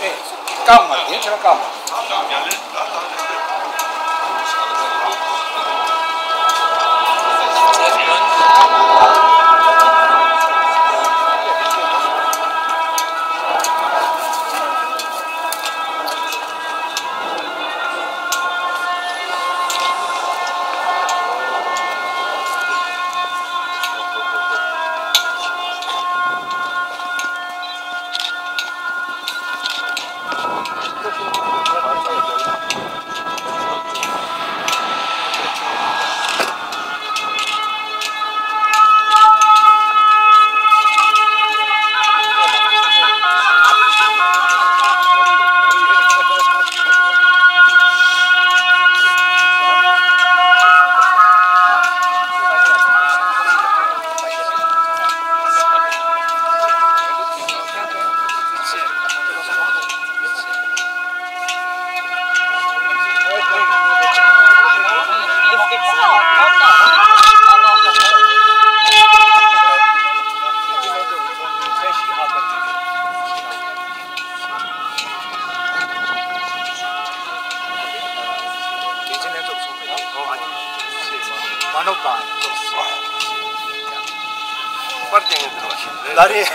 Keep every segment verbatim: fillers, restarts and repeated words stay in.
ཨེ། བཀག་མ་རེད། དེ་ཁྱོད་རང་བཀག་མ་རེད། མ་ནོ་པ། པར་ཅན་གྱི་འདུག་ལ་རེད།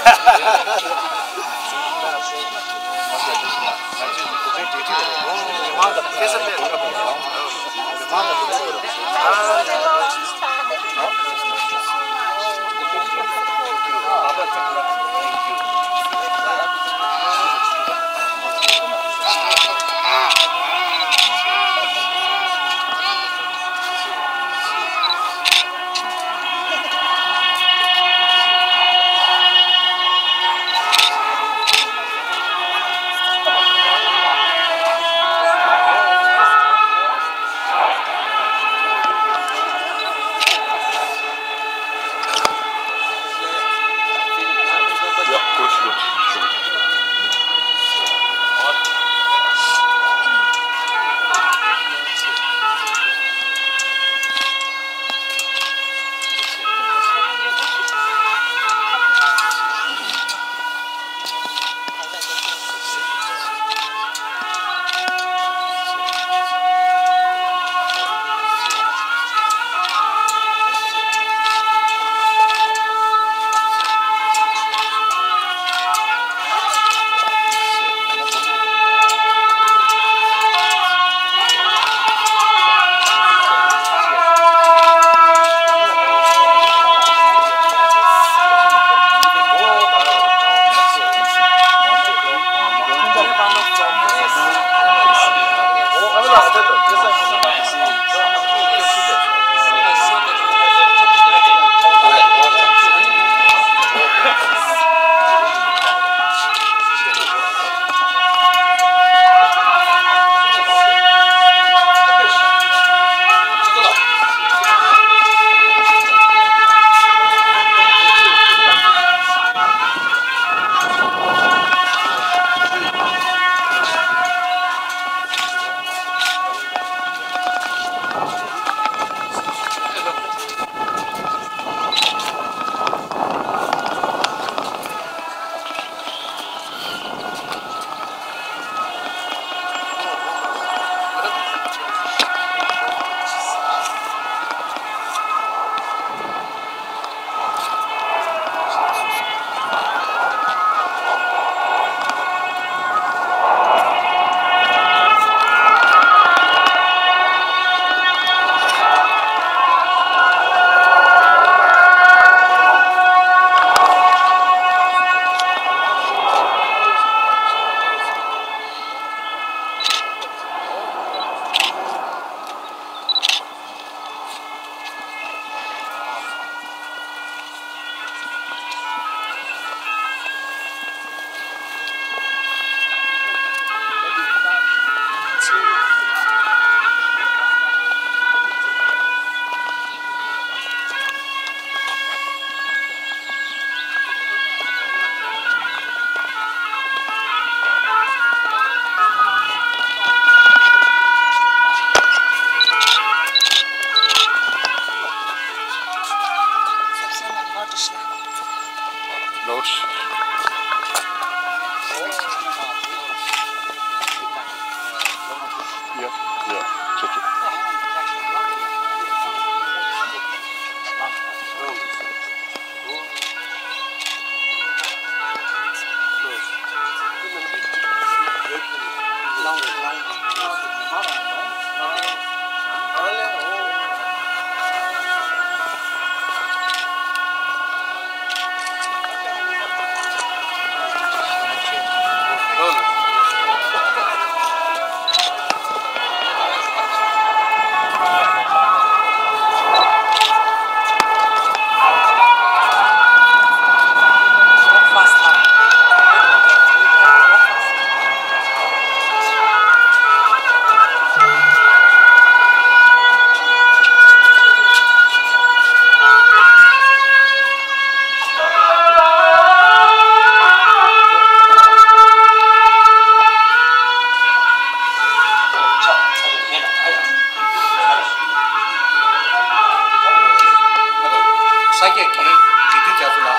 ས་སྐྱ་རྒན་འབྲི་ཏི་རྒྱ་མཚོ་ལགས།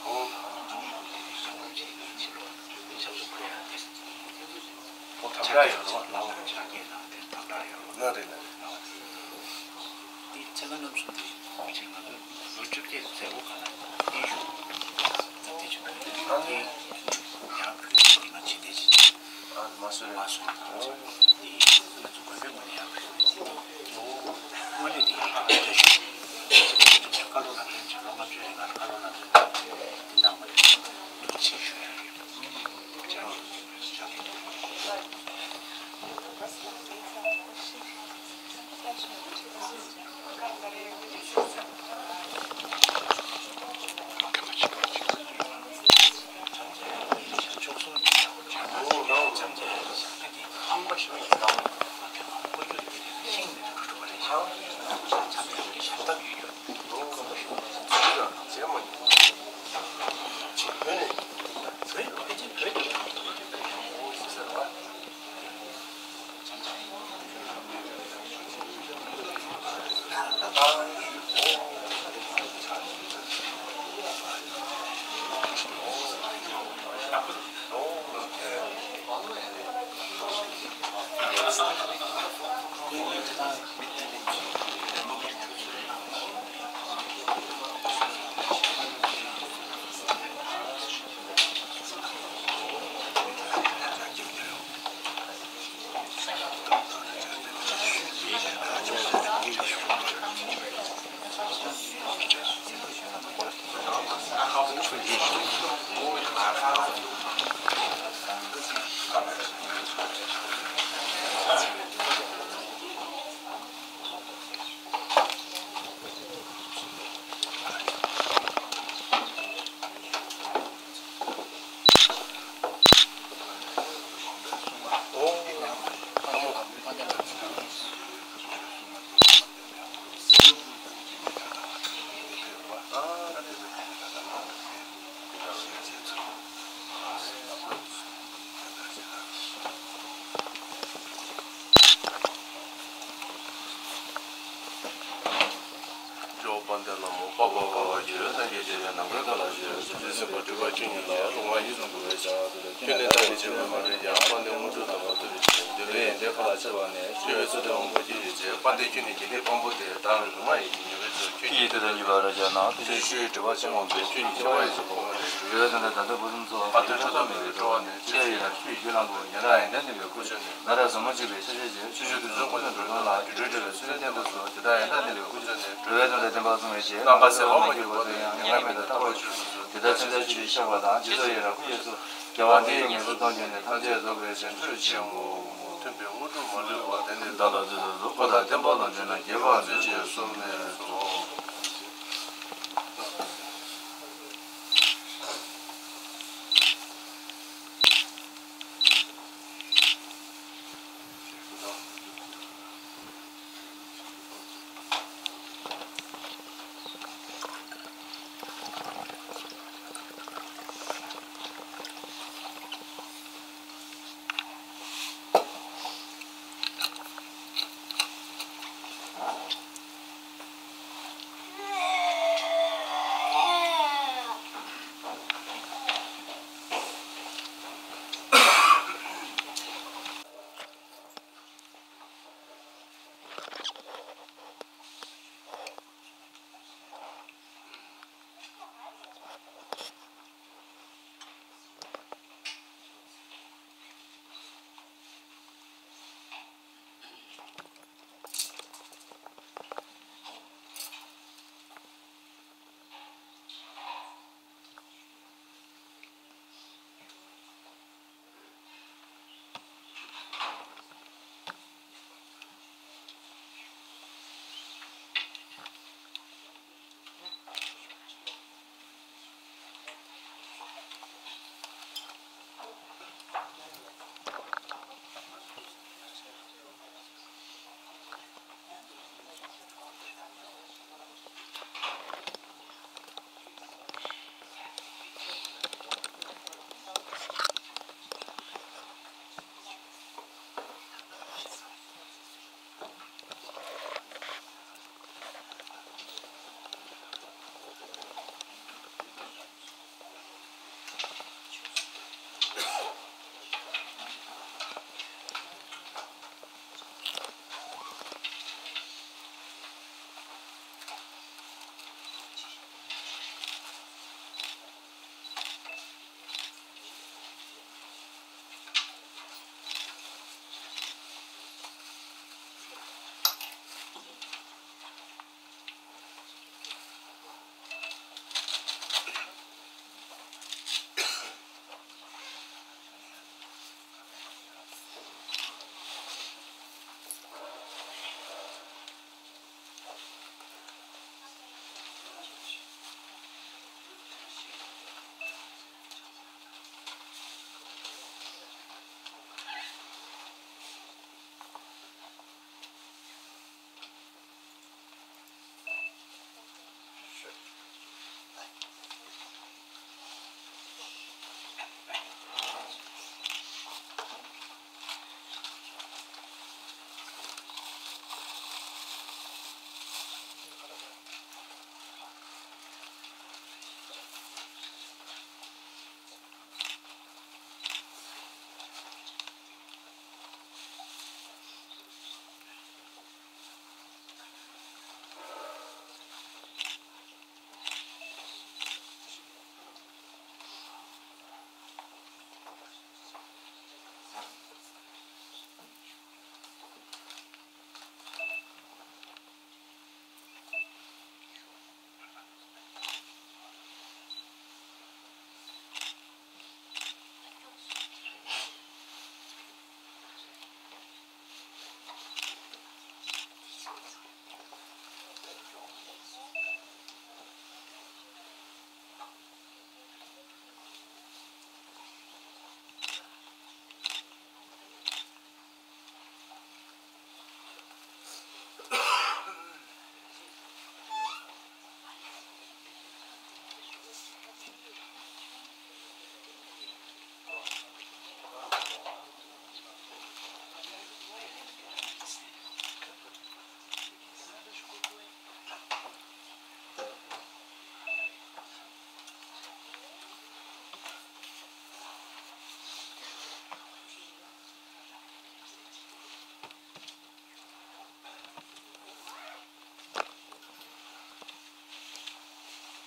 ཨོ། ཨོ། དམ་དྲག་ཡོད་རེད་བ། ལགས་རེད། ལགས་རེད། འདི་ཚན་ཁ་རྣམ་གསུམ་དེ་ཕལ་ཆེར་ང་ཚོ་ལོ་བཅོ་བརྒྱད་མཛད་སྒོ་སྒང་ལ་བརྟན་བཞུགས་སྟབས་བདེ་ཅིག་ཕུལ་ཡོད། ཨ་ནི་ཡང་ཕུལ་ཡོད་ཀྱི་ང་ཕྱི་བལྟས་ཅིག་ཨ་ནི་མ་སོང་། མ་སོང་། འདི་ང་ཚོ་དགོན་པའི་ངོས་ནས་ཡང་ཕུལ་ཡོད། དེ་དངོས་གནས་དེ་ཡང་ཐུགས་རྗེ་ཆེ་ཞུ། བཀའ་སློབ་ལ་ཕན་ཆེ་ལོ་ལྔ་བཅུ་རིང་ང་ལ་བཀའ་སློབ་ལ་ཕན་ཐོགས་འདི་གནང་བ་ལ་ཐུགས་རྗེ་ཆེ་ཞུ་ཡ་ཡོད། ཇོ་བོ་དཔལ་ལྡན་ལྷ་མོ་དཔལ་འབར་དཀར་བ་ཁྱོད། སངས་རྒྱས་བྱེ་བའི་ནམ་མཁའི་མཐའ་ལ་བཞུགས། སེམས་ཅན་སེམས་དཔའ་སྤྲུལ་པ་ཁྱོད་ཉིད་ལ། སློབ་མ་ཡིད་བཟུང་བསྐུལ་བའི་ཕྱག་འཚལ་ལོ། ཁྱོད་ནི་བདག་གི་སྤྱན་སྔར་མ་རིག་ཀྱང་། དཔལ་ལྡན་དངོས་གྲུབ་དམ་པ་ཏུ་རེ་ཆེ། འདུལ་བའི་ཡོན་ཏན་མཁའ་ལ་ཁྱབ་པ་ནས། སྤྲུལ་པའི་གཙོ་དོན་དབང་པོ་ཁྱོད་ཀྱི་རྗེ། དཔལ་ལྡན་ཁྱོད་ནི་དགེ་ལྡན་དཔང་པོ་སྟེ། བདག་ལ་ལུང་མ་ཡིན་གྱི་ཉེས་པའི་ཚོགས། ཁྱོད་ཀྱིས་དེ་ལྟར་ཉེས་པ་རབ་བཤགས་ན། ཐུགས་རྗེ་ཆེ་ཞུ་བའི་དྲི་བ་ཆེན་མོ་མཛད། ཁྱོད་ཀྱི་ཁྱད་པར་ཡོངས་སུ་གོང་བ་ནས། འགྲོ་བའི་དོན་དང་ལྡན་ལྡན་ཕུན་སུམ་ཚོགས། ཕ་དོན་ཁྲོ་ཐག་མེད་པའི་སྤྲོ་བ་ནས། ཅི་འདྲ་ཡིན་ན་ཐུགས་ཀྱི་རྒྱུད་ལ་འགོད། ཉན་ཐོས་ཡོན་ཏན་ལྡན་པའི་སྐུ་མཆོག་ནས། ང་རང་ཟབ་མོ་གཅིག་པའི་ཤེས་བྱ་ཆེ། ཆོས་སྤྱོད་དུས་གསུམ་ཀུན་ཏུ་འགྲོ་དོན་ལ། སྒྱུ་འཕྲུལ་དྲི་བའི་ཚུལ་ལས་བསྟན་དུ་གསོལ། དེ་དག་ཡོན་ཏན་ལྡན་པའི་སྐུ་མཆོག་ནས། འགྲོ་བའི་དོན་ལ་བསྟན་པ་སྲུང་བའི་ཕྱིར། ནམ་མཁའ་ཟེར་བ་མ་གྱུར་བར་དུ་ཡང་། མྱ་ངན་མེད་དང་ཐར་པར་གྱུར་ནས་སུ། དེ་ལྟར་མཚོན་བྱ་ཆོས་ཀྱི་ཕྱག་པ་དང་། རྗེས་ཐོབ་ཡི་རང་བསྐུར་ཡས་སོ། རྒྱལ་བ་འདི་ཡི་ངེས་འབྱུང་སྟོང་གྱུར་ནས། ཐམས་ཅད་རྫོགས་པའི་རྗེས་འགྲོ་ཆེན་པོ། མཐུན་པའི་དངོས་གྲུབ་མ་ལུས་པ། དེ་ནི་བདག་ལ་འདི་ལྟར་རྫོགས། འཁོར་དང་བསྟན་པ་ལ་འཇུག་ན། དགྱེས་པར་མཛོད་ཅེས་གསུངས་ནས་སོ།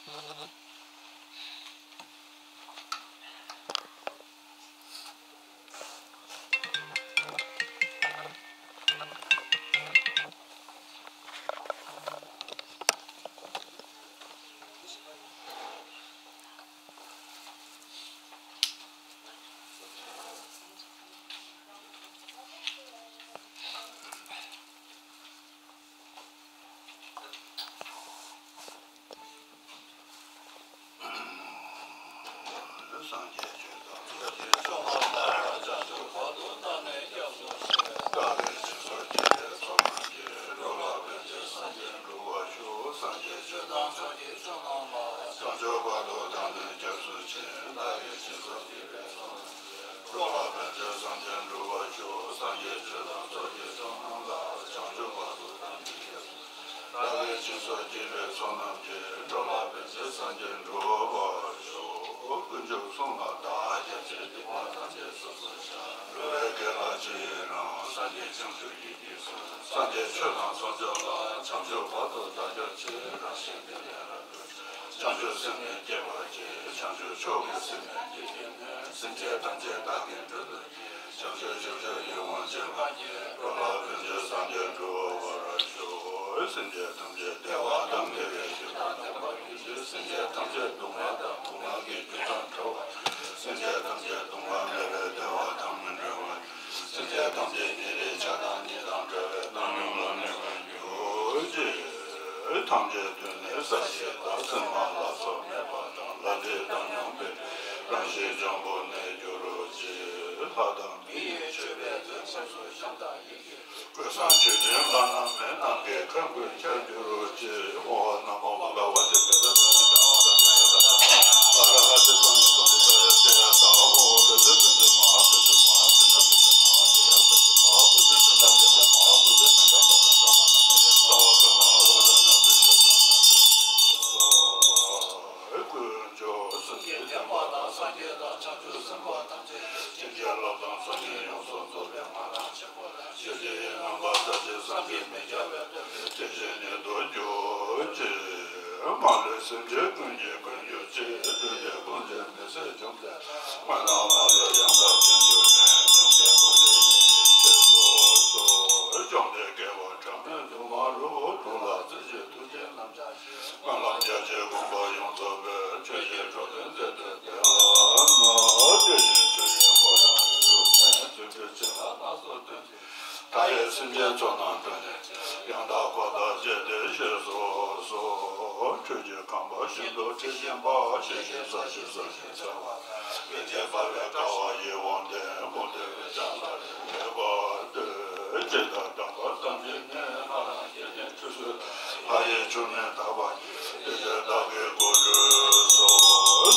བདག་གིས་སྦྱིན་སོགས་བགྱིས་པའི་ཚོགས་རྣམས་ཀྱིས། འགྲོ་ལ་ཕན་ཕྱིར་སངས་རྒྱས་འགྲུབ་པར་ཤོག། དཀོན་མཆོག་གསུམ་ལ་བདག་སྐྱབས་མཆི། སྡིག་པ་ཐམས་ཅད་སོ་སོར་བཤགས། འགྲོ་བའི་དགེ་ལ་ཇི་ཡི་རང་། སངས་རྒྱས་བྱང་ཆུབ་ཀྱི་རྒྱུ་གསུངས། སངས་རྒྱས་ཆོས་དང་ཚོགས་མཆོག་ལ། བྱང་ཆུབ་བར་དུ་བདག་སྐྱབས་མཆི། རང་གཞན་དོན་ལས་རབ་གྲོལ། བྱང་ཆུབ་སེམས་ནི་བསྐྱེད་པར་བགྱི། བྱང་ཆུབ་མཆོག་གི་སེམས་ནི་བསྐྱེད་པའི་སེམས་ཅན་ཐམས་ཅད་བདག་གིས་མགྲོན་དུ་བསྐྱལ། བྱང་ཆུབ་ཕྱོགས་བཅུའི་ཡིད་འོང་སྤྱོད་པ་ཉིད། འགྲོ་ལ་ཕན་ཕྱིར་སངས་རྒྱས་འགྲུབ་པར་ཤོག། སེམས་ཅན་ཐམས་ཅད་བདེ་བ་དང་ལྡན་པའི་རྒྱུ་དང་ལྡན་པར་གྱུར་ཅིག། སེམས་ཅན་ཐམས་ཅད་སྡུག་བསྔལ་དང་སྡུག་བསྔལ་གྱི་རྒྱུ་དང་བྲལ་བ། སེམས་ཅན་ཐམས་ཅད་སྡུག་བསྔལ་མེད་པའི་བདེ་བ་དང་མི་འབྲལ་བ། སེམས་ཅན་ཐམས་ཅད་ཉེ་རིང་ཆགས་སྡང་གཉིས་དང་བྲལ་བའི་བཏང་སྙོམས་ལ་གནས་པར་གྱུར་ཅིག། ཐམས་ཅད་དུས་ནི་ས་གཞི་དང་། མཚན་མ་ལ་སོགས་མེད་པ་དང་། ལྷ་འདྲེ་བཏང་སྙོམས་པའི་རང་བཞིན་འཇམ་པོར་གནས་གྱུར་ཅིག། ལྷ་དང་མི་ཡི་མཆོད་པའི་མཛོད། ཁམས་གསུམ་ཞིང་དང་དབྱིངས་ཀྱི་སྐུ་གསུང་ཆོས་འཛིན་ལྷ་རྣམས་མེ་ནམ་མཁའི་ཁ་ཁུ་འཁྱར་གྱུར་ཅིག། ཨོཾ་ཨཱཿ་ན་མོ་བྷ་ག་ཝ་ཏེ། དཀོན་མཆོག་གསུམ་གྱི་བསྟན་པ་དང་། སངས་རྒྱས་དང་བྱང་ཆུབ་སེམས་དཔའ་ཐམས་ཅད་ཀྱི་བྱིན་གྱིས་བརླབས་དང་། སངས་རྒྱས་ཡོངས་སུ་རྫོགས་པའི་སྨོན་ལམ་ཆེན་པོ་དང་། ཆོས་ཀྱི་ཡན་ལག་པ་ཟབ་ཅིང་བསམ་གྱིས་མི་ཁྱབ་པའི་བསྟན་པའི་དེ་བཞིན་ཉིད་དུ་གྱུར་ཅིག། མ་ལུས་སེམས་ཅན་ཀུན་གྱི་མགོན་གྱུར་ཅིག། བདུད་སྡེ་དཔུང་འཇོམས་མི་བསད་བཅོམ་ལྡན། དངོས་རྣམས་མ་ལུས་ཡང་དག་བྱོན་གྱུར་ཅིག། བཅོམ་ལྡན་དགེ་བ་གྲངས་མེད་འདུས་མ་རུ། འཁྲུངས་ལ་བརྩོན་ཅིང་ཐུགས་རྗེའི་རྣམ་སྨིན་རྒྱ་ཆེ་དགོངས་པ་ཡོངས་རྫོགས་པའི། ཆོས་ཀྱི་འགྲོ་དོན་མཛད་དུ་བདེ་བ་ན། དེ་བཞིན་ཆོས་ཀྱི་འཁོར་དང་ལྷུན་གྲུབ་ནས། རྫུ་འཕྲུལ་ཆེ་ལ་སྣ་ཚོགས་སྟོན་ཅིང་། མཐའ་ཡས་སེམས་ཅན་ཚོགས་རྣམས་སྤྲུལ་ནས། ཡང་དག་འཁོར་དང་བཅས་ཏེ་གཤེགས་སུ་གསོལ། ཆོས་ཀྱི་ཁང་པ་ཤིན་ཏུ་དྲི་ཞིམ་པ། ཞིང་གཤེགས་ས་གཞི་ས་གཞིར་འཚེར་བ། ལྷུན་གྱིས་འབར་བའི་ཀ་བ་ཡིད་འོང་ལྡན། མུ་སྟེགས་པའི་ལྕགས་ལ་རེག་པར་འདོད། ཇི་ལྟར་བསྒྲགས་པ་ཙམ་གྱིས་ནི། ལྷ་དང་དགེ་འདུན་ཁྲི་ཟུར། ལྷ་ཡི་ཆོས་ནི་དག་པར་འགྱུར། དེ་ཕྱིར་བདག་གིས་གོ་ཆོད་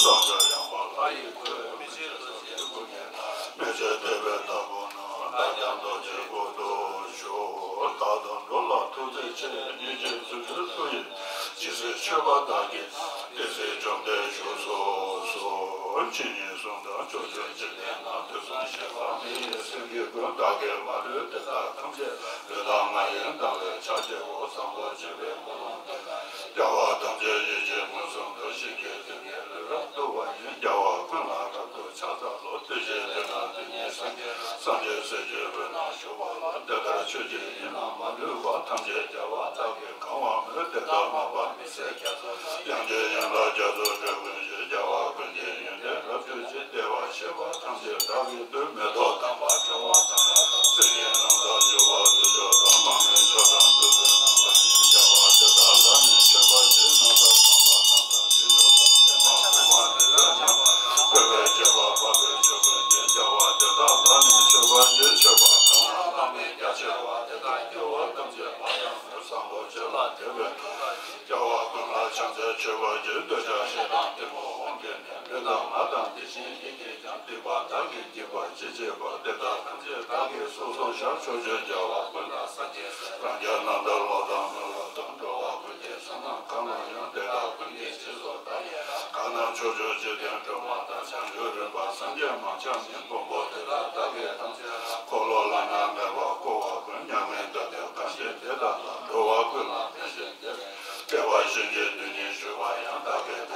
སོགས། བསམ་བྱ་ཡངས་པ་ལྷ་ཡི་སྐུ། མི་ཕྱེད་རྡོ་རྗེའི་སྐུ་བརྙེས་ལ། མི་ཕྱེད་དད་པས་བདག་གུས་ན། བདག་ཀྱང་རྡོ་རྗེའི་སྐུ་མདོག་ཕྱོགས། བདག་དང་འགྲོ་ལ་ཐུགས་བརྩེ་ཆེ། སྙིང་རྗེའི་རྫུ་འཕྲུལ་མཐུ་ཡིས། ཇི་སྲིད་མཆོད་པ་བདག་གིས་གནང་། དེ་སྲིད་བཅོམ་ལྡན་བཞུགས་སུ་གསོལ། ཇི་སྙེད་གསུངས་དང་ཕྱོགས་བཅུའི་འཇིག་རྟེན་ན། དུས་གསུམ་གཤེགས་པ་མི་ཡི་སེང་གེ་ཀུན། བདག་གིས་མ་ལུས་དེ་དག་ཐམས་ཅད། ལུས་དང་ངག་ཡིད་དང་བས་ཕྱག་བགྱིའོ། བཟང་པོ་སྤྱོད་པའི་ཀུན་སློང་བདེ་ལ། རྒྱལ་བ་ཐམས་ཅད་ཡིད་ཀྱིས་མངོན་སུམ་དུ། ཞིང་གི་རྡུལ་སྙེད་ལུས་རབ་བཏུད་པ་ཡི། རྒྱལ་བ་ཀུན་ལ་རབ་ཏུ་ཕྱག་འཚལ་ལོ། དེ་བཞིན་དེ་ན་དེ་ཉིད་སངས་རྒྱས། སངས་རྒྱས་སྲས་ཀྱི་དབུས་ན་བཞུགས་པ་ལ། དེ་ལྟར་ཆོས་ཀྱི་དབྱིངས་རྣམས་མ་ལུས་པ། ཐམས་ཅད་རྒྱལ་བ་དག་གིས་གང་བར་མོས། དེ་དག་མ་པ་མི་ཟད་རྒྱ་མཚོ། དབྱངས་ཅན་ཡན་ལག་རྒྱ་མཚོའི་སྒྲ་ཀུན་གཞི། རྒྱལ་བ་ཀུན་གྱི་ཡོན་ཏན་རབ་གྱུར་ཅིག། བདེ་བར་གཤེགས་པ་ཐམས་ཅད་བདག་གིས་བཏུད། མེ་ཏོག་དམ་པ་བྱུང་བ་དང་། སེང་གེ་རྣམ་དག་བཞུགས་པ་དུས་མཆོག་དང་། མང་མོས་ཆོས་དང་བདུད་རྩི་རྣམས་ལ་ཡང་། རྒྱལ་བ་དེ་དག་ལ་ནི་མཆོད་པར་བགྱི། ནམ་མཁའ་གང་བ་རྣམས་དང་། རྒྱུ་སྐར་དང་པདྨ་འབུམ་ལ་ཡང་། བསྐོར་བའི་རྒྱལ་པོ་འཕགས་པའི་ཆོས་ཀུན་གྱི། རྒྱལ་བ་དེ་དག་ལ་ནི་མཆོད་པར་བགྱི། མཆོད་པ་གང་ལ་བླ་མེད་རྒྱ་ཆེ་བ། དེ་དག་སྐྱེ་བོ་ཐམས་ཅད་ལ་ཡང་མོས། བཟང་པོ་སྤྱོད་ལ་དད་པས་བསླུ་བ་ཡི། རྒྱལ་བ་ཀུན་ལ་ཕྱག་འཚལ་མཆོད་པར་བགྱི། འདོད་ཆགས་ཞེ་སྡང་གཏི་མུག་དབང་གིས་ནི། ལུས་དང་ངག་དང་དེ་བཞིན་ཡིད་ཀྱིས་ཀྱང་། སྡིག་པ་བདག་གིས་བགྱིས་པ་ཅི་མཆིས་པ། དེ་དག་ཐམས་ཅད་བདག་གིས་སོ་སོར་བཤགས། ཕྱོགས་བཅུའི་རྒྱལ་བ་ཀུན་ལ་སངས་རྒྱས་སོ། རང་རྒྱལ་རྣམ་དག་བློ་ཐག་རྣོ་བ་དང་། འགྲོ་བ་ཀུན་གྱི་བསོད་ནམས་གང་ལ་ཡང་། དེ་དག་ཀུན་གྱི་རྗེས་སུ་བདག་ཡི་རང་། གང་རྣམས་ཕྱོགས་བཅུའི་འཇིག་རྟེན་སྒྲོན་མ་དང་། བྱང་ཆུབ་རིམ་པར་སངས་རྒྱས་མང་ཆེ་ནི། མགོན་པོ་དེ་དག་བདག་གིས་ཐམས་ཅད་རང་། འཁོར་ལོ་བླ་ན་མེད་པ་བསྐོར་བ་ཀུན། མྱ་ངན་འདའ་སྟོན་གང་བཞེད་དེ་དག་ལ། འགྲོ་བ་ཀུན་ལ་ཕན་ཞིང་བདེ་བའི། བདེ་བར་གཤེགས་ཀྱི་དོན་གཉེར་ཞུ་བ་ཡང་། བདག་གིས་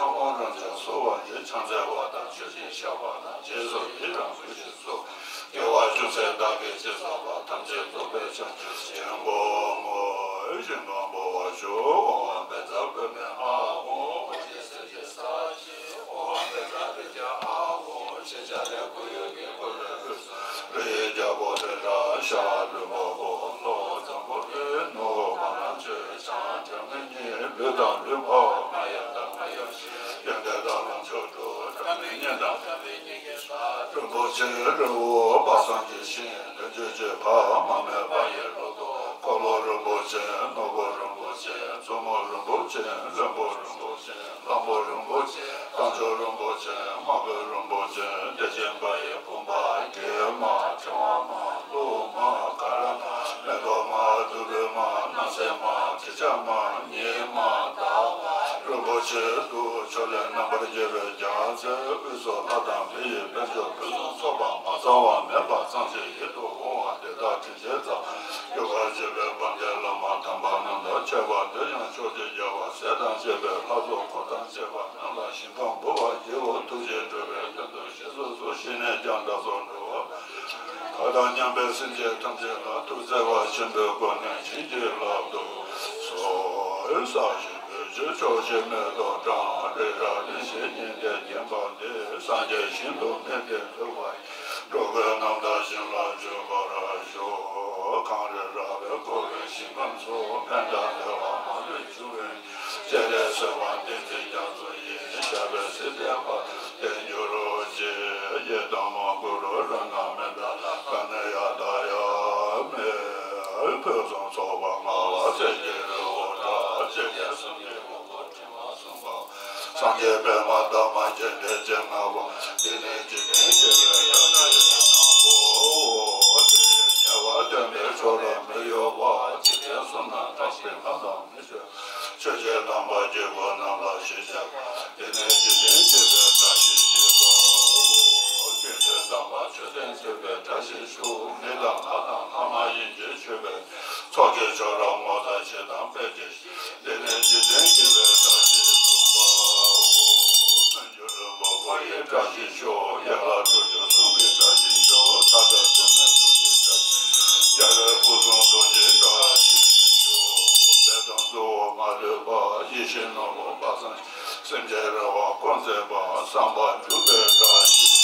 ཕྱག་འཚལ་བ་དང་མཆོད་ཅིང་བཤགས་པ་དང་། རྗེས་སུ་ཡི་རང་བསྐུལ་ཞིང་གསོལ། དགེ་བ་ཅུང་ཟད་བདག་གིས་ཅི་བསགས་པ། ཐམས་ཅད་རྫོགས་པའི་བྱང་ཆུབ་ཤིང་ཀུན་ཏུ་སྨོན། ཞིང་ཀུན་འབུལ་བར་ཞུ། ཨོཾ་བཛྲ་གུ་རུ་མེ་ཨཱཿཧཱུྃ། ཨོཾ་ཨོ་རྒྱན་སྲས་ཀྱི་ས་བཞི། ཨོཾ་བཛྲ་རེ་ཛྙཱ་ཨཱཿཧཱུྃ། ཞེས་བྱ་རེ་སྐུ་ཡོད་ཀྱི་སྐུ་ལས་འོད་ཟེར་རི་ཡི་རྒྱལ་པོ་ཏེ་བཛྲ་ཤ་ལུས་འཕགས་པོ་ལྷོ་འཛམ་བུ་གླིང་ནུབ་བ་ལང་སྤྱོད་བྱང་བྱང་མི་གཉིས། ལུས་དང་ལུས་འཕགས་མ་ཡིན་དང་མ་ཡིན་ཞིང་། ཡོན་ཏན་དང་ལམ་མཆོག་དྲུག། དགྲ་མེད་གཉེན་དང་དམ་པའི་གཉེན་གྱི་ས། རིན་པོ་ཆེ་རི་བོ་དཔག་བསམ་གྱི་ཤིང་། བདུན་ཅུ་གྱེས་པ་མ་རྨོས་པ་ཡི་ལོ་ཏོག་འཁོར་ལོ་རིན་པོ་ཆེ། ནོར་བུ་རིན་པོ་ཆེ། མཛོ་མོ་རིན་པོ་ཆེ། ལྷུན་པོ་རིན་པོ་ཆེ། གླང་པོ་རིན་པོ་ཆེ། དལ་འབྱོར་རིན་པོ་ཆེ། དམག་དཔོན་རིན་པོ་ཆེ། བདེ་ཆེན་དཔལ་ཡི་བུམ་པ། གེགས་མ་ཕྲེང་བ་མ་གློག་མ་ག་ར་མ་མེ་ཏོག་མ་བདུག་སྤོས་མ་སྣང་གསལ་མ་དྲི་ཆབ་མ་ཉི་མ་ཟླ་བ་རིན་པོ་ཆེ་དུ་ཕྱོགས་ལས་རྣམ་པར་རྒྱལ་བའི་རྒྱལ་མཚན། དབུས་སུ་ལྷ་དང་མི་ཡི་དཔལ་འབྱོར་ཕུན་སུམ་ཚོགས་པ་མ་ཚང་བ་མེད་པ་ཚངས་ཆེན་ཡིད་དུ་འོང་བ་དེ་དག་དྲིན་ཅན་ཚང་། རྒྱུ་སྐར་བྱེད་པའི་འབངས་ཀྱི་བླ་མ་དམ་པ་རྣམས་དང་ཕྱད་པ་དེ་ཡང་ཕྱོགས་བཅུའི་རྒྱལ་བ་སྲས་དང་བཅས་པའི་ལྷ་ཚོགས་འཁོར་དང་བཅས་པ་རྣམས་ལ་ཞིང་ཁམས་འབུལ་བར་བགྱིའོ། ཐུགས་རྗེས་སྤྲུལ་པའི་དོན་དུ་གཤེགས་སུ་གསོལ། ཞིང་ནས་ཀྱང་བདག་སོགས་འགྲོ་བ་མཁའ་དང་མཉམ་པའི་སེམས་ཅན་ཐམས་ཅད་ལ་ཐུགས་བརྩེ་བ་ཆེན་པོའི་སྒོ་ནས་བྱིན་གྱིས་བརླབ་ཏུ་གསོལ། ས་གཞི་བོད་ཀྱི་ཕྱོགས་བཞིར་མེ་ཏོག་བཀྲ། རི་རབ་གླིང་བཞི་སྙིང་གཏམས་བརྒྱན་པ་འདི། སངས་རྒྱས་ཞིང་དུ་སྨིན་ཏེ་འགྲོ་བ་འགྲོ་ཀུན་རྣམ་དག་ཞིང་ལ་འཇུག་པར་ཤོག་གངས་རི་ར་བས་བསྐོར་བའི་ཞིང་ཁམས་སུ། ཕན་དང་བདེ་བ་མ་ལུས་འབྱུང་བའི། སྤྱན་རས་གཟིགས་དབང་བསྟན་འཛིན་རྒྱ་མཚོ་ཡི། ཞབས་པད་སྲིད་མཐའི་བར་དུ་བརྟན་གྱུར་ཅིག་ཡི་དམ་གུ་རུ་རཏྣ་མནྟ་ལ་ཀ་ནི་ཡ་ད་ཡ་མེ། ཕུན་སུམ་ཚོགས་པ་མངའ་བ་སྲས་ཀྱི་རི་བོ་འདྲ། འཇིག་རྟེན་གསུམ་གྱི་དབང་པོ་དྲི་མ་གསུམ་པ། སངས་རྒྱས་པདྨ་འདབ་མ་བརྒྱད་ལྡན་སྤྱན་སྔ་བ། འདི་ནི་འཇིག་རྟེན་སྐྱེ་བའི་བཀྲ་ཤིས་དང་པོའོ། དེ་ཡི་ཉེ་བར་སྟོན་པའི་མཆོག་རབ་མི་གཡོ་བ། འཇིག་རྟེན་གསུམ་ན་གྲགས་པའི་ལྷ་དང་མི་ཆོས། ཆོས་ཀྱི་དམ་པ་སྐྱེ་དགུ་རྣམས་ལ་ཞེས་བྱ་བ། འདི་ནི་འཇིག་རྟེན་སྐྱེ་བའི་བཀྲ་ཤིས་བརྙེས་པའོ། ཀུན་མཁྱེན་དམ་པ་མཆོད་རྟེན་མཛེས་པའི་བཀྲ་ཤིས་ཤོག་མི་དང་ལྷ་དང་ལྷ་མ་ཡིན་གྱི་མཆོད་པའི་ཚོགས་ཀྱི་མཆོག་རབ་ངོ་མཚར་ཆེ་དང་དཔལ་གྱི། འདི་ནི་འཇིག་རྟེན་སྐྱེ་བའི་བཀྲ་ཤིས་གསུམ་པའོ། མི་འགྱུར་རིན་པོ་འཁོར་བའི་བཀྲ་ཤིས་ཤོག་ཡན་ལག་དྲུག་ཅུ་གསུམ་གྱི་བཀྲ་ཤིས་ཤོག་མཐའ་བྲལ་གདོད་མའི་ཐུགས་རྗེའི་བཀྲ་ཤིས། རྒྱལ་བའི་སྐུ་གསུང་ཐུགས་ཀྱི་བཀྲ་ཤིས་ཤོག་བདེ་སྟོང་གཙོ་བོ་མ་ལུས་པ། ཡེ་ཤེས་ནོར་བུ་དཔག་བསམ། སེམས་ཅན་རེ་བ་སྐོང་མཛད་པ། བསམ་པ་འགྲུབ་པའི་བཀྲ་ཤིས་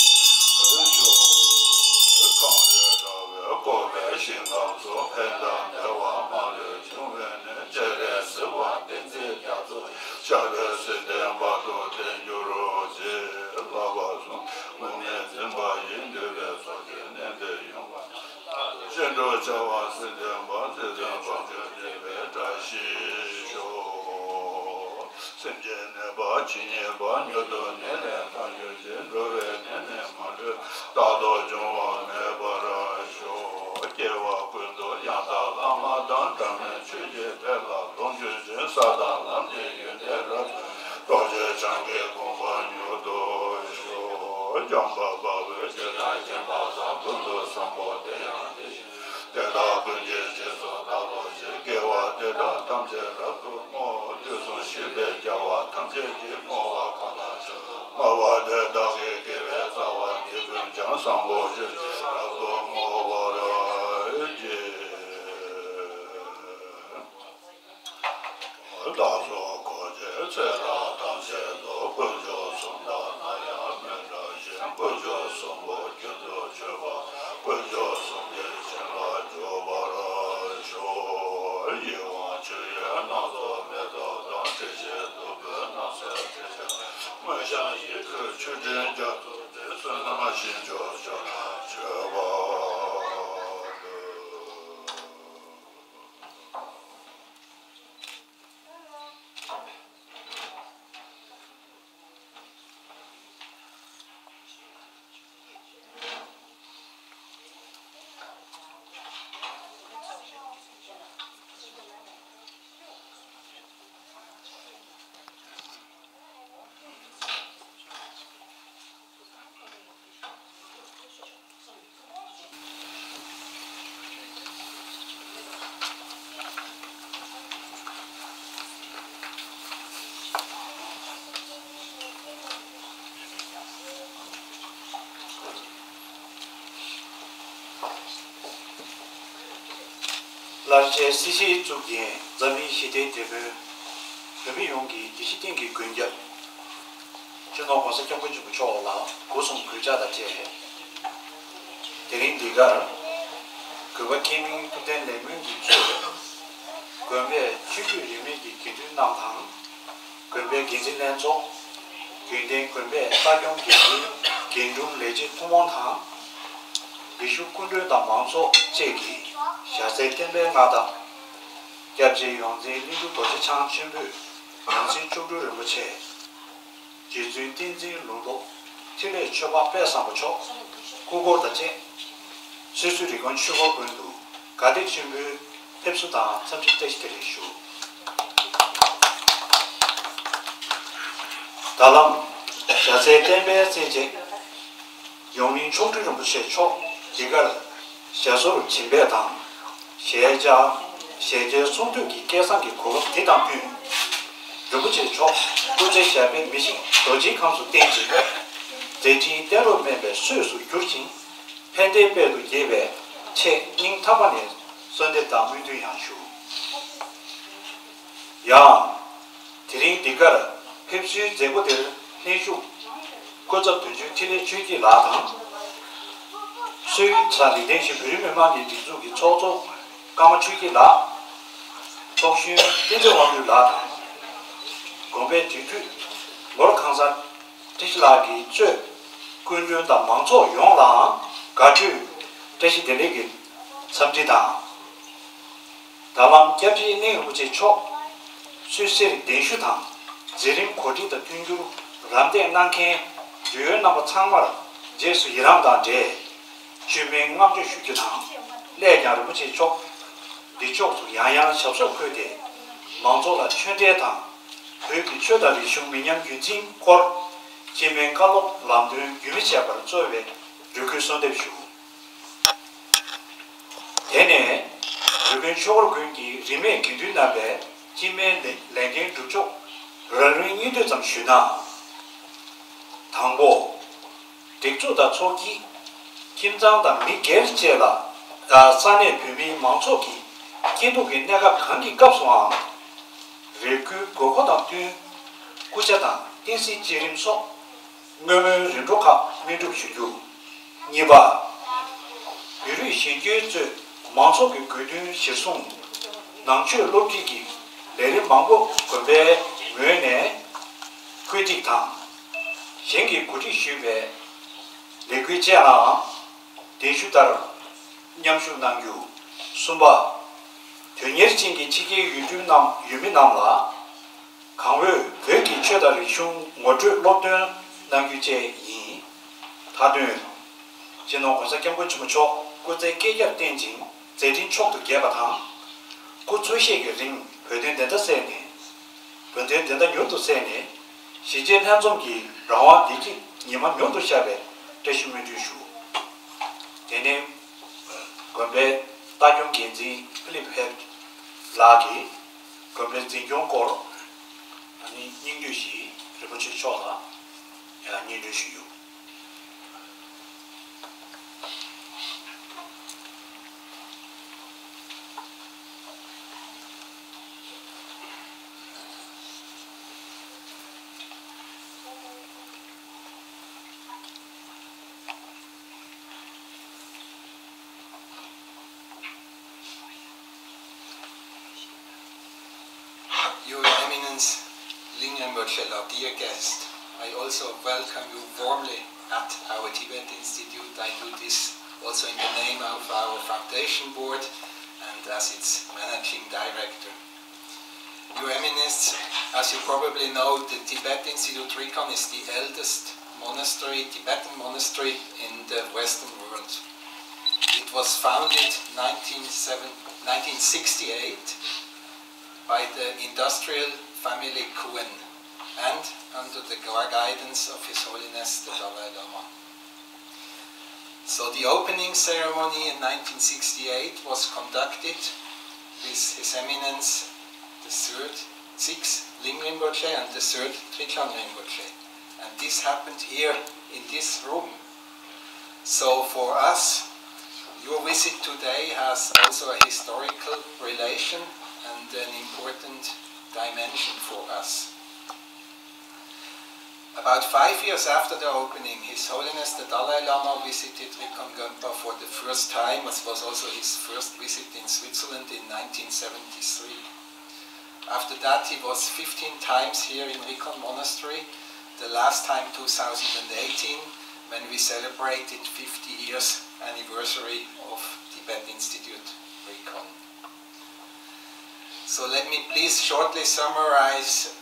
ཤོག་གངས་རི་ར་བས་བསྐོར་བའི་ཞིང་ཁམས་སུ། ཕན་དང་བདེ་བ་མ་ལུས་འབྱུང་བའི་གནས། སྤྱན་རས་གཟིགས་དབང་བསྟན་འཛིན་རྒྱ་མཚོ་ཡི། ཞབས་པད་སྲིད་མཐའི་བར་དུ་བརྟན་གྱུར་ཅིག་བསླབ་པ་གསུམ་དངོས་གནས་འཛིན་པ་ཡིས། འདུལ་བའི་ཚོགས་ཀྱི་གནས་འདིར་ཡོངས་པར། བྱིན་གྲོགས་བྱ་བ་སྲིད་མཐའི་བར། སྲིད་མཐའི་བར་དུ་བརྟན་པའི་བཀྲ་ཤིས་ཤོག་སེམས་ཅན་ནད་པ་ཇི་སྙེད་པ། མྱུར་དུ་ནད་ལས་ཐར་གྱུར་ཅིག་འགྲོ་བའི་ནད་ནི་མ་ལུས། རྟག་ཏུ་འབྱུང་བ་མེད་པར་ཤོག་སྐྱེ་བ་ཀུན་ཏུ་ཡང་དག་བླ་མ་དང་། འབྲལ་མེད་ཆོས་ཀྱི་དཔལ་ལ་ལོངས་སྤྱོད་ཅིང་། ས་དང་ལམ་གྱི་ཡོན་ཏན་རབ་རྟོགས་ཀྱིས། བྱང་ཆུབ་གོ་འཕང་མྱུར་དུ་ཤོག་བྱམས་པ་དཔའ་བོས་ཇི་ལྟར་མཁྱེན་པ་དང་། ཀུན་ཏུ་བཟང་པོ་དེ་ཡང་དེ་བཞིན་དེ་དག་ཀུན་གྱི་རྗེས་སུ་བདག་སློབ་ཅིང་། དགེ་བ་འདི་དག་ཐམས་ཅད་རབ་ཏུ་བསྔོ། དུས་གསུམ་གཤེགས་པའི་རྒྱལ་བ་ཐམས་ཅད་ཀྱིས། བསྔོ་བ་གང་དག་བྱ་བསྔོ་བ་དེ་དག་གི་དགེ་བའི་རྩ་བ་འདི་ཀུན་ཀྱང་། བཟང་པོ་སྤྱོད་ཕྱིར་རབ་ཏུ་བསྔོ་བར་བགྱི། བདག་སོགས་འཁོར་བཅས་ཚེ་རབས་ཐམས་ཅད་དུ། དཀོན་མཆོག་གསུམ་དང་ནམ་ཡང་མི་འབྲལ་ཞིང་། དཀོན་མཆོག་གསུམ་པོ་རྒྱུན་དུ་སྤྱོད་པ། དཀོན་མཆོག་གསུམ་གྱི་བྱིན་རླབས་འཇུག་པར་ཤོག་ཡིད་དབང་ཆོས་ཡོད་སྣ་ཚོགས་མེ་ཏོག་དང་། དྲི་ཞིམ་བདུག་སྤོས་སྣང་གསལ་དྲི་ཆབ། མངོན་ཤེས་ཡིད་སྤྲུལ་མཆོད་སྤྲིན་རྒྱ་མཚོ་སྟེ། བསོད་ནམས་ཞིང་མཆོག་མཆོག་ལ་མཆོད་པ། ལར་ཆེན་སྲི་ཞུའི་གཙུག་རྒྱན་འཛམ་གླིང་ཞི་བདེའི་དེད་དཔོན། བོད་མི་ཡོངས་ཀྱི་བདེ་སྐྱིད་གཏིང་གི་མགོན་སྐྱབས། སྤྱི་ནོར་༸གོང་ས་༸སྐྱབས་མགོན་ཆེན་པོ་མཆོག་ལ་སྒོ་གསུམ་གུས་ཕྱག་དང་བཅས། དེ་རིང་འདི་གར་གུས་པ་མཁས་མིང་ཐུབ་བསྟན་ལེགས་སྨོན་གྱིས་གཙོས་དགོན་པའི་ཆོས་བརྒྱུད་རིས་མེད་ཀྱི་དགེ་འདུན་རྣམས་དང་། དགོན་པའི་འགན་འཛིན་ལྷན་ཚོགས། རྒྱུན་ལྡན་དགོན་པའི་ལྟ་སྐྱོང་འགན་འཛིན། རྒན་དྲུང་ལས་བྱེད་ཐུན་མོང་དང་། སྦས་ཞབས་སྐུ་མགྲོན་དང་མང་ཚོགས་བཅས་ཀྱིས་ཞྭ་སེར་བསྟན་པའི་མངའ་བདག་སྐྱབས་རྗེ་ཡོངས་འཛིན་གླིང་དྲུང་རྡོ་རྗེ་འཆང་ཆེན་པོས་ཡང་སྲིད་མཆོག་སྤྲུལ་རིན་པོ་ཆེ། རྗེ་བཙུན་བསྟན་འཛིན་ལུང་རྟོགས་འཕྲིན་ལས་ཆོས་འཕགས་དཔལ་བཟང་པོ་མཆོག་སྐུ་འཁོར་དང་བཅས། སོ་སོའི་རི་ཀོན་ཆོས་འཁོར་དགོན་དུ་དགའ་དད་ཆེན་པོས་ཕེབས་བསུ་དང་འཚམས་འདྲི་བཀྲ་ཤིས་བདེ་ལེགས་ཞུ། ད་ལམ་ཞྭ་སེར་བསྟན་པའི་རྩེ་རྗེ་ཡོངས་གླིང་མཆོག་སྤྲུལ་རིན་པོ་ཆེ་མཆོག་འདི་གར་ཞྭ་སོར་བྱིན་འབེབས་དང་། ཞལ་ལྕགས་ཞལ་རྒྱའི་གསུང་ཐོས་ཀྱི་སྐལ་བཟང་གི་གོ་སྐབས་འདི་དང་བསྟུན། རིན་པོ་ཆེ་མཆོག་སྐུ་ཚེ་ཞབས་པད་མི་ཤིགས་རྡོ་རྗེའི་ཁམས་སུ་བརྟན་ཅིང་། མཛད་འཕྲིན་གཏན་ལུགས་དམན་པའི་སྲོས་སུ་གྱུར་ཅིང་། ཕན་བདེའི་དཔལ་དུ་རྒྱས་པའི་ཆེད་སྙིང་ཐག་པ་ནས་གསོལ་འདེབས་དང་སྨོན་འདུན་ཡང་ཞུ། ཡང་། དེ་རིང་འདི་གར་ཕེབས་བསུའི་མཛད་སྒོ་དེར་ལྷན་ཞུགས་སྐུ་ཚབ་དོན་གཅོད་འཕྲིན་ལས་ཆོས་སྐྱིད་ལགས་དང་། སུད་སི་ལ་ལིང་ཏེན་ཞི་བོད་རིགས་མི་མང་གི་སྒྲིག་འཛུགས་ཀྱི་ཚོགས་གཙོ་ཀརྨ་ཆོས་སྐྱིད་ལགས། ཚོགས་གཞོན་བསྟན་འཛིན་དབང་འདུས་ལགས་དང་། དགོན་པའི་དེ་དུས་ལོར་ཁང་གསར་བཀྲ་ཤིས་ལགས་ཀྱིས་གཙོས་སྐུ་མགྲོན་དང་མང་ཚོགས་ཡོངས་ལའང་དགའ་སྤྲོའི་བཀྲ་ཤིས་བདེ་ལེགས་ཀྱི་འཚམས་འདྲི་དང་། ད་ལམ་སྐྱབས་རྗེ་གླིང་རིན་པོ་ཆེ་མཆོག་སུད་སིར་གདན་ཞུ་དང་མཛད་རིམ་གོ་སྒྲིག་དང་མཐུན་འགྱུར་རམ་འདེགས་གནང་མཁན་འབྲེལ་ཡོད་རྣམ་པ་ཚང་མར་རྗེས་སུ་ཡི་རང་དང་འབྲེལ་མཆོད་མེའི་བསྔགས་བརྗོད་ཞུ་རྒྱུ་དང་། སླད་ཀྱང་རིན་པོ་ཆེ་མཆོག་བདེ་མཆོག་ཏུ་ཡང་ཡང་ཞབས་སོར་འཁོད་དེ་མང་ཚོགས་ལ་ཆོས་འབྲེལ་དང་བོད་ཀྱི་ཆོས་དང་རིག་གཞུང་མི་ཉམས་རྒྱུན་འཛིན་སྐོར་སྤྱི་སྨན་བཀའ་སློབ་ལམ་སྟོན་རྒྱུན་མི་ཆད་པར་སྩོལ་བའི་འབོད་སྐུལ་གསོལ་འདེབས་ཞུ། དེ་ནས་བོད་དགོན་ཆོས་འཁོར་དགོན་གྱི་རིས་མེད་དགེ་འདུན་རྣམ་པས་སྤྱི་སྨན་ལས་འགན་སྒྲུབ་ཕྱོགས་རང་རང་སྙིང་བསྡུས་ཙམ་ཞུས་ན། དང་པོ། སྒྲིག་འཛུགས་དང་ཚོགས་སྐྱིད། ཁྱིམ་ཚང་དང་མི་སྒེར་བཅས་ལ། ས་གནས་བོད་མིའི་མང་ཚོགས་ཀྱི་སྐྱིད་སྡུག་གི་གནས་སྐབས་གང་གི་སྐབས་སུའང་། རེ་སྐུལ་དགོས་མཁོ་དང་བསྟུན། སྐུ་ཕྱྭ་དང་བསྟན་སྲིད་བསྐྱེད་རིམ་སོགས། བསྔོ་སྨོན་རིམ་གྲོ་ཁག་སྨིན་སྒྲུབ་ཞུ་རྒྱུ། གཉིས་པ། བོད་རིགས་གཞོན་སྐྱེས་གཙོས་མང་ཚོགས་ཀྱི་དགོས་འདུན་གཞིར་བཟུང་། ནང་ཆོས་སློབ་ཁྲིད་ཀྱི་ལས་རིམ་མང་པོ་དགོན་པའི་ངོས་ནས་བཀོད་སྒྲིག་དང་། གཞན་གྱིས་གོ་སྒྲིག་ཞུས་པའི་ལས་འགུལ་བཅས་ལའང་གདན་ཞུ་ལྟར་མཉམ་ཞུགས་གནང་རྒྱུ། གསུམ་པ། དོན་གཉེར་ཅན་གྱི་ཕྱི་རྒྱལ་ཡུལ་གྲུའི་རྣམས་ཡུལ་མི་རྣམས་ལ། གང་འོས་བོད་ཀྱི་ཆོས་དང་རིག་གཞུང་ངོ་སྤྲོད་སློབ་སྟོན་གནང་རྒྱུ་བཅས་ཡིན། མཐའ་དོན། སྤྱི་ནོར་༸གོང་ས་༸སྐྱབས་མགོན་ཆེན་པོ་མཆོག་སྐུ་ཚེ་བསྐལ་བརྒྱར་བརྟན་ཅིང་མཛད་འཕྲིན་མཆོག་ཏུ་རྒྱས་པ་དང་། སྐུ་འཚོ་གཞེས་ཀྱི་རིང་བོད་དོན་བདེན་མཐའ་གསལ་ནས། བོད་དོན་བདེན་མཐའ་མྱུར་དུ་གསལ་ནས། གཞིས་བྱེས་ལྷན་འཛོམས་ཀྱི་རང་དབང་བདེ་སྐྱིད་ཉི་མ་མྱུར་དུ་ཤར་བའི་བཀྲ་ཤིས་སྨོན་འདུན་ཞུ། དེ་ནས་དགོན་པའི་ལྟ་སྐྱོང་འགན་འཛིན་ཕི་ལིབ་ཧེར་ལགས་ཀྱིས། དགོན་པའི་འཛིན་སྐྱོང་སྐོར་ཨ་ནི་སྙིང་བསྡུས་ཤིག་རིན་པོ་ཆེ་མཆོག་ལ་ཡང་སྙན་སྒྲོན་ཞུས་ཡོད། Your Eminence, Ling Rinpoche, our dear guest, I also welcome you warmly at our Tibet Institute. I do this also in the name of our foundation board and as its managing director. Your Eminence, as you probably know, the Tibet Institute Rikon is the eldest monastery, Tibetan monastery in the Western world. It was founded nineteen seven, nineteen sixty-eight by the industrial family Kuen and under the gui-, guidance of His Holiness the Dalai Lama. So the opening ceremony in nineteen sixty-eight was conducted with His Eminence the third, sixth Ling Rinpoche and the third Trijang Rinpoche. And this happened here in this room. So for us, Your visit today has also a historical relation and an important dimension for us. About five years after the opening, His Holiness the Dalai Lama visited Rikhon Gömpa for the first time. It was also his first visit in Switzerland in nineteen seventy-three. After that, he was fifteen times here in Rikhon Monastery, the last time two thousand eighteen, when we celebrated fifty years anniversary of Tibet Institute Rikhon. So let me please shortly summarize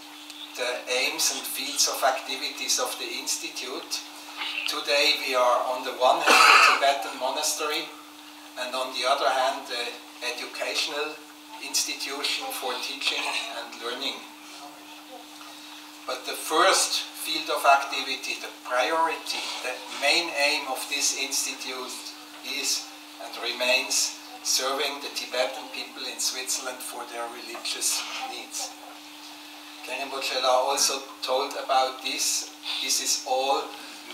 the aims and fields of activities of the Institute. Today we are on the one hand a Tibetan monastery and on the other hand the educational institution for teaching and learning. But the first field of activity, the priority, the main aim of this institute is and remains serving the Tibetan people in Switzerland for their religious needs. Khenpo Tshela also told about this. This is all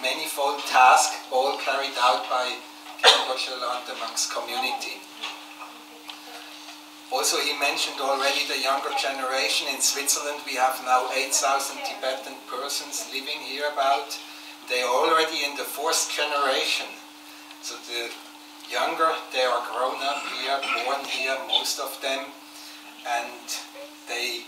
manifold task, all carried out by Khenpo Tshela and the monks community. Also, he mentioned already the younger generation. In Switzerland, we have now eight thousand Tibetan persons living here about. They are already in the fourth generation. So the younger, they are grown up here, born here, most of them, and they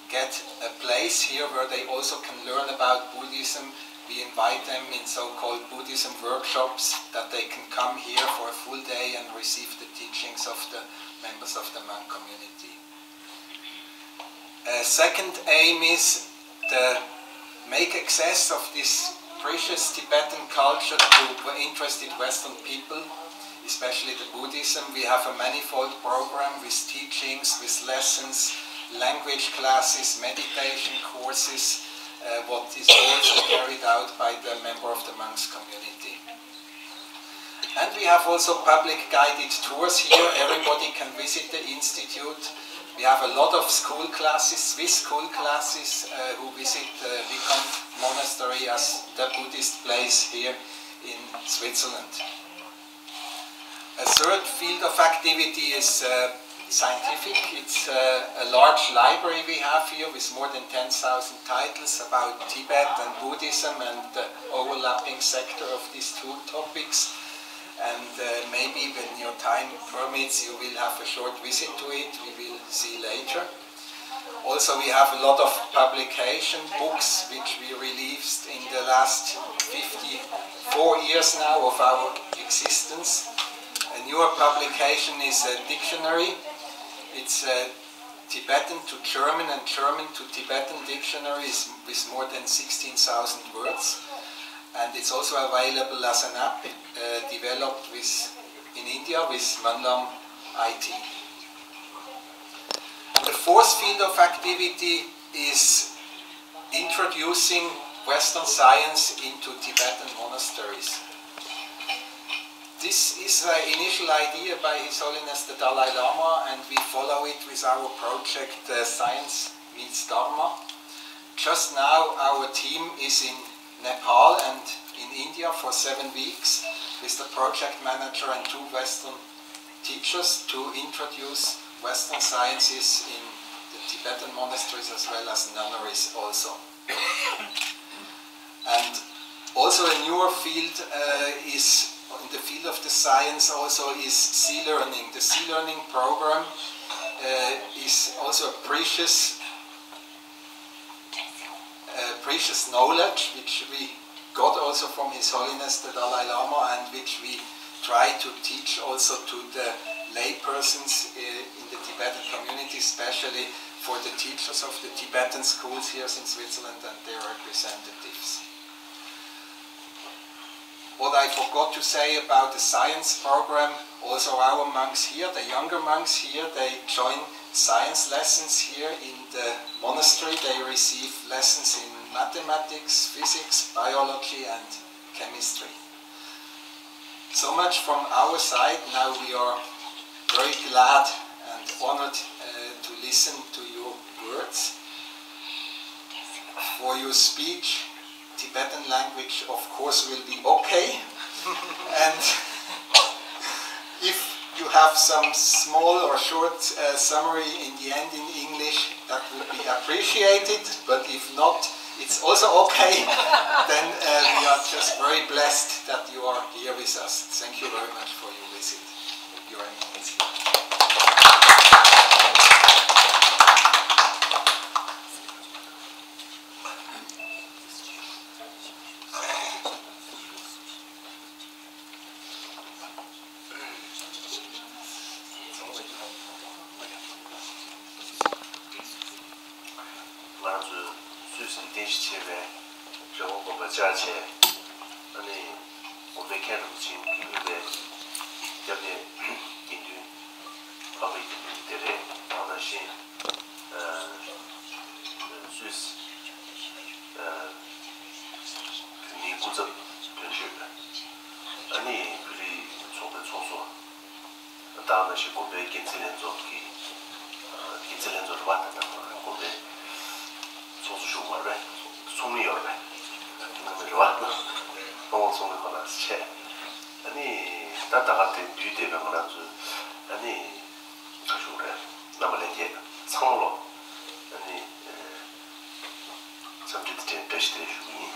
get a place here where they also can learn about Buddhism. We invite them in so-called Buddhism workshops that they can come here for a full day and receive the teachings of the members of the monk community. A second aim is the make access of this precious Tibetan culture to interested Western people, especially the Buddhism. We have a manifold program with teachings, with lessons, language classes, meditation courses, uh, what is also carried out by the member of the monks community. And we have also public guided tours here. Everybody can visit the institute. We have a lot of school classes, Swiss school classes, uh, who visit the Rikhon Monastery as the Buddhist place here in Switzerland. A third field of activity is uh, scientific. It's uh, a large library we have here with more than ten thousand titles about Tibet and Buddhism and the overlapping sector of these two topics. And uh, maybe when your time permits, you will have a short visit to it. We will see later. Also, we have a lot of publication books which we released in the last fifty-four years now of our existence. A newer publication is a dictionary. It's a Tibetan to German and German to Tibetan dictionaries with more than sixteen thousand words. And it's also available as an app uh, developed with, in India with Manlam I T. And the fourth field of activity is introducing Western science into Tibetan monasteries. This is an initial idea by His Holiness the Dalai Lama, and we follow it with our project uh, Science Meets Dharma. Just now, our team is in Nepal and in India for seven weeks with the project manager and two Western teachers to introduce Western sciences in the Tibetan monasteries as well as nunneries also. And also a newer field uh, is in the field of the science also is sea learning. The sea learning program uh, is also a precious uh, precious knowledge which we got also from His Holiness the Dalai Lama and which we try to teach also to the lay persons uh, in the Tibetan community, especially for the teachers of the Tibetan schools here in Switzerland and their representatives. What I forgot to say about the science program, also our monks here, the younger monks here, they join science lessons here in the monastery. They receive lessons in mathematics, physics, biology, and chemistry. So much from our side. Now we are very glad and honored uh, to listen to your words. For your speech, Tibetan language, of course, will be okay. And If you have some small or short uh, summary in the end in English, that would be appreciated, but if not, it's also okay. Then uh, we are just very blessed that you are here with us. Thank you very much for your visit. Your ང་ཚོས་སུད་སི་རྟེན་གཞི་བྱས་པའི་རི་བོ་དགོན་པ་བཅག་བྱས། ཨ་ནི་དགོན་པའི་མཁན་རིན་པོ་ཆེ་དགེ་འདུན་པའི་སྐྱབས་གནས་དགེ་འདུན་འཕགས་པའི་དགེ་འདུན་དེ་རེད། དེ་ནང་བཞིན་སུད་སི་བོད་མིའི་སྐུ་ཚབ་དོན་གཅོད། ཨ་ནི་བོད་རིགས་ཚོགས་པའི་ཚོགས་གཙོ། དེ་ནང་བཞིན་དགོན་པའི་འགན་འཛིན་ལྷན་ཚོགས་ཀྱི་འགན་འཛིན་ལྷན་ཚོགས་རེད་པ། ད་ལྟ་དགོན་པའི་ཚོགས་གཙོ་ཞུ་བ་རེད། ཚོགས་མི་ཡོད་རེད། ཚོགས་མི་རེད་པ། ཚོགས་མི་ཁོ་ན་བྱས། ཨ་ནི་ད་ད་ག་དེ་འདུས་བསྡད་པའི་ང་རང་ཚོའི་ཨ་ནི་ཁ་ཤུག་རེད། རྣམ་པ་ལྷན་རྒྱས་ཚང་མ་ལོ། ཨ་ནི་འཚམས་འདྲི་དེ་འདྲའི་བཀྲ་ཤིས་བདེ་ལེགས་ཞུ་གི་ཡིན།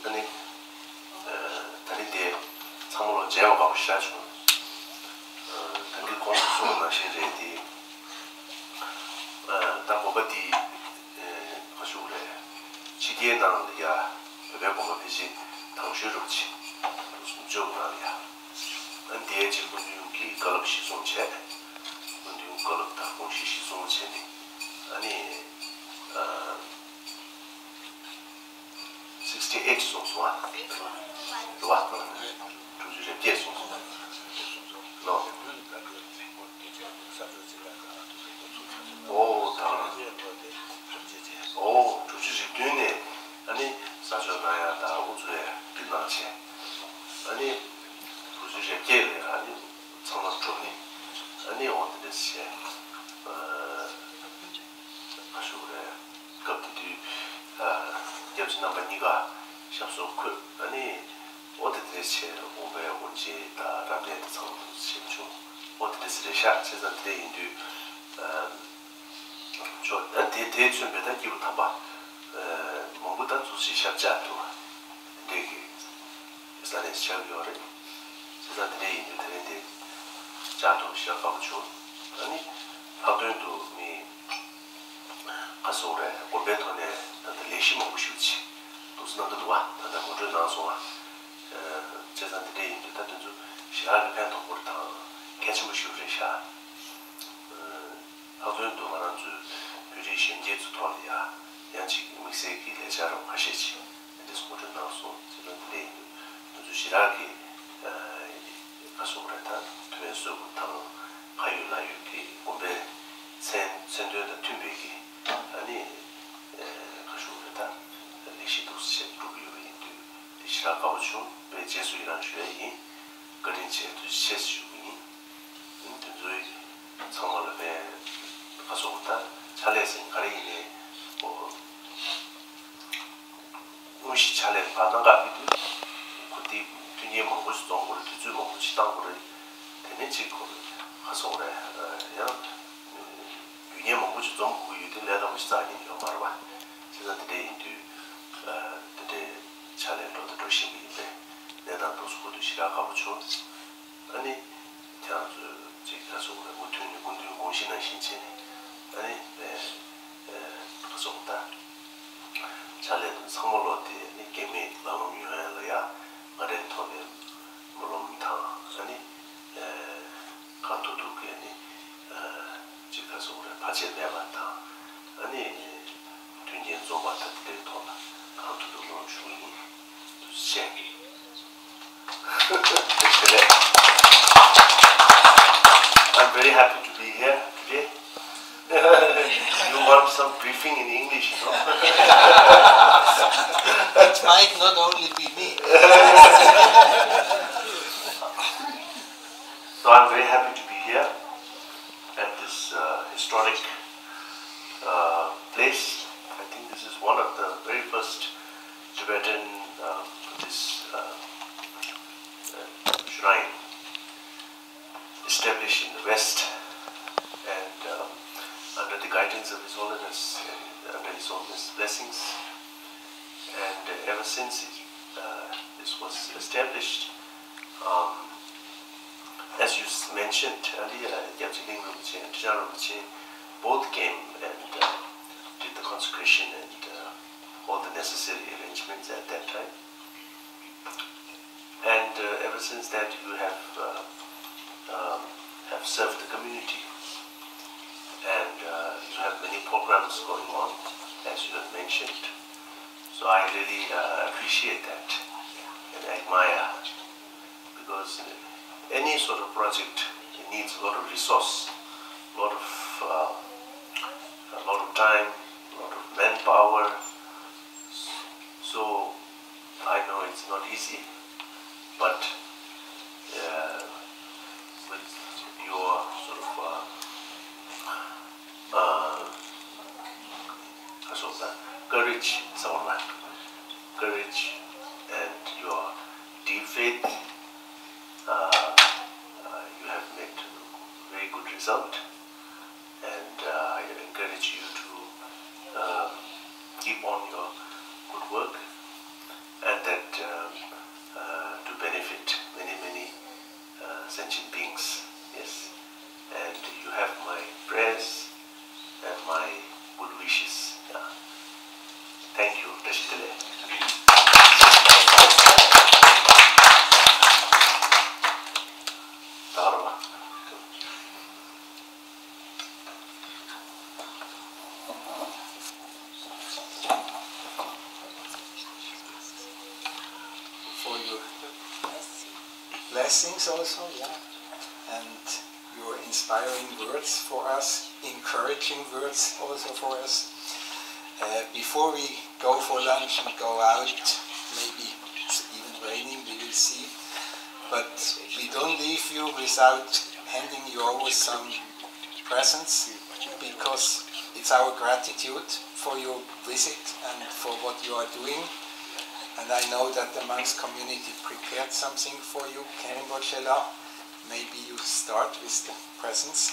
ཨ་ནི་ད་རིང་དེ་ཚང་མ་ལོ་མཇལ་བ་དགའ་པོ་ཞེ་དྲག་བྱུང་། ད་གིན་གོང་དུ་གསུངས་པ་ནང་བཞིན་རེད་དེ། ད་དགོན་པ་འདི་ཁ་ཤུག་རེད། ཕྱི་རྒྱལ་ནང་ལ་ཡ་བོད་པའི་དགོན་པ་ཕལ་ཆེར་དང་ཤོས་རུ་ཆེ། ནུབ་ཕྱོགས་ནང་ལ་ཡ། ཨ་ནི་དེའི་རྗེས་སྐུ་མདུན་གྱིས་བཀའ་སློབ་གཞི་བཟུང་བྱས། སྐུ་མདུན་བཀའ་སློབ་དང་དགོངས་གཞི་གཞི་བཟུང་བྱས་ནས་ཨ་ནི་ཨ། sixty eight སོང་སོང་ཨ། རེད་བ། དྲུག་ཅུ་རེ་བརྒྱད་སོང་སོང་ལོ། ཨོ་ད། ཨོ་དྲུག་ཅུ་རེ་བདུན་ནས་ཨ་ནི་ས་ཕྱོགས་ནང་ཡང་ད་ཨུ་ཚུགས་ཡ་འདི་གནང་བྱས། ཨ་ནི་དྲུག་ཅུ་རེ་བརྒྱད་ལས་ཨ་ནི་ཚང་མ་གྲུབ་ནས་ཨ་ནི་འོ་འདི་འདྲ་བྱས། ཨ་ཁ་ཤུག་རེད། སྐབས་དེ་དུས་སྐྱབས་རྗེ་རྣམ་པ་གཉིས་ཀ་ཞབས་སོར་འཁོད། ཨ་ནི་འོ་དེ་དེ་བྱས་དགོན་པའི་དབུ་འབྱེད་དང་རབ་གནས་དེ་ཚང་མ་བྱེད་བྱུང་། འོ་དེ་དེ་ཚེ་རེད་ཤག་བྱས་ཙང་དེ་འདྲ་ཡིན་དུས་ཆོག་ཨ་དེ་དེ་མཚོན་པའི་ད་སྐྱེས་བུ་དམ་པ་མང་པོ་ད་འཛུགས་བྱས་ཞབས་བཅགས་འདུག་དེ་འདྲའི་གི་ས་གནས་ཆགས་ཡོད་རེད། བྱས་ཙང་དེ་འདྲ་ཡིན་དུས་དེ་རིང་དེ་བཅགས་ཐུབ་ཞེ་དྲག་དགའ་པོ་བྱུང་། ཨ་ནི་ལྷག་དོན་དུ་མི་ཁ་སོག་རེད། དགོན་པའི་ཐོག་ནས་ད་ལྟ་ལས་གཞི་མང་པོ་ཞིག་ཅིག་འདུག་སེ་གནང་གི་འདུག་བ། ད་ལྟ་ངོ་སྤྲོད་གནང་སོང་བ། བྱས་ཙང་དེ་འདྲ་ཡིན་དུས་ད་དེ་ཚོ་ཞེ་དྲག་གི་ཕན་ཐོགས་པོ་དང་གལ་ཆེན་པོ་ཞིག་རེད་ཤག་ལྷག་དོན་དུ་ང་རང་ཚོའི་བོད་རིགས་གཞོན་སྐྱེས་ཚོའི་ཐོག་ལ་ཡ་ཡང་ཅིག་དམིགས་བསལ་གྱི་ལས་འཆར་རོགས་ཁ་ཤས་ཅིག་དེ་འདྲ་ངོ་སྤྲོད་གནང་སོང་། བྱས་ཙང་དེ་འདྲ་ཡིན་དུས་དེ་ཚོ་ཞེ་དྲག་གི་ཁ་སོག་རེད། ད་ཐུབ་པའི་གསོལ་པོ་དང་ཕ་ཡུལ་ལ་ཡུལ་གྱི་དགོན་པའི་མཚན་མཚན་དོན་དང་མཐུན་པའི་གི་ཨ་ནི་ཁ་ཤུག་རེད། ད་ལས་གཞི་འདུག་སེ་བྱས་འགྲོ་གི་ཡོད་པ་ཡིན་དུས་དེ་ཞེ་དྲག་དགའ་པོ་བྱུང་བའི་རྗེས་སུ་ཡི་རང་ཞུ་ཡ་ཡིན། བཀའ་དྲིན་ཆེ། ཐུགས་རྗེ་ཆེ་ཞུ་གི་ཡིན། དེ་ཚོའི་ཚང་མ་ལ་ཕན་ཁ་སོག་ད་ཕྱག་ལས་ཟིན་ག་རེ་ཡིན་ནའི་ཨོ། དངོས་གཞི་ཕྱག་ལས་ཕར་གནང་ག་ཕེབས་དུས་ཁོ་དེ་མཐུན་རྐྱེན་མང་པོ་ཞིག་འཛོམས་དགོས་རེད། དུས་ཚོད་མང་པོ་ཞིག་བཏང་དགོས་རེད། དེ་ནས་གཅིག་ཁོ་ཁ་སོག་རེད། ཡང་རྒྱུ་རྐྱེན་མང་པོ་ཞིག་འཛོམས་དགོས་ཀྱི་ཡོད་དུས་ལས་སླ་པོ་ཞིག་རྩ་ནས་ཡོད་མ་རེད་བ། བྱས་ཙང་དེ་འདྲ་ཡིན་དུས་དེ་འདྲའི་ཕྱག་ལས་འགྲོ་དང་འགྲོ་བཞིན་པ་ཡིན་པས་གནས་སྟངས་དེ་ཚོ་གོ་དུས་ཞེ་དྲག་དགའ་པོ་བྱུང་། ཨ་ནི། ཁྱེད་རང་ཚོས་ཅིག་ཁ་སོག་རེད། མུ་མཐུད་ནས་སྐུ་མདུན་དགོངས་གཞི་ནང་བཞིན་བྱས་ནས་ཨ་ནི་ཁ་སོག་ད་ཕྱག་ལས་དང་ཚང་མ་ལོ་དེ་ཨ་ནི་གེགས་མེད་ལམ་ལྷོང་ཡོང་ཡ་ལ་ཡ་ང་རའི་ཐོག་ནས་སྨོན་ལམ་དང་ཨ་ནི་གང་ཐུབ་ཐུབ་ཀྱིས་ཨ་ནི་ཅིག་ཁ་སོག་རེད། བར་ཆད་མེད་པ་དང་ཨ་ནི། མཐུན་རྐྱེན་འཛོམས་པ་དང་དེའི་ཐོག་ལ་གང་ཐུབ་ཐུབ་སྨོན་ལམ་ཞུ་གི་ཡིན། ཐུགས་རྗེ་ཆེ། བཀྲ་ཤིས་བདེ་ལེགས། I'm very happy to be here today. You want some briefing in English, no? It might not only be me. So I'm very happy to be here at this uh, historic uh, place. I think this is one of the very first Tibetan uh, Buddhist uh, blessings. And ever since it, uh, this was established, um, as you mentioned earlier, Gyaltsab Ling Rinpoche and Drijang Rinpoche both came and uh, did the consecration and uh, all the necessary arrangements at that time. And uh, ever since that, you have uh, um, have served the community, and uh, you have many programs going on, as you have mentioned. So I really uh, appreciate that and admire, because uh, any sort of project needs a lot of resource, a lot of uh, a lot of time, a lot of manpower. So I know it's not easy, but uh, with your sort of uh, uh, courage, courage and your deep faith, uh, uh, you have made very good result. And uh, I encourage you to uh, keep on your good work, and that uh, uh, to benefit many, many uh, sentient beings. Yes, and you have my prayers and my good wishes. Yeah. Thank you. Tashitele. For your blessings also, yeah, and your inspiring words for us, encouraging words also for us. Uh, before we go for lunch and go out, maybe it's even raining, we will see. But we don't leave you without handing you over some presents, because it's our gratitude for your visit and for what you are doing. And I know that the Manx community prepared something for you, Karen Borgella. Maybe you start with the presents.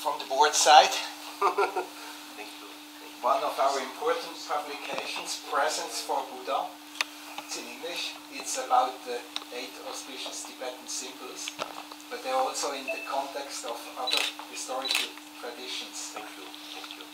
From the board side, one of our important publications, Presents for Buddha. It's in English. It's about the eight auspicious Tibetan symbols, but they're also in the context of other historical traditions. Thank you. Thank you.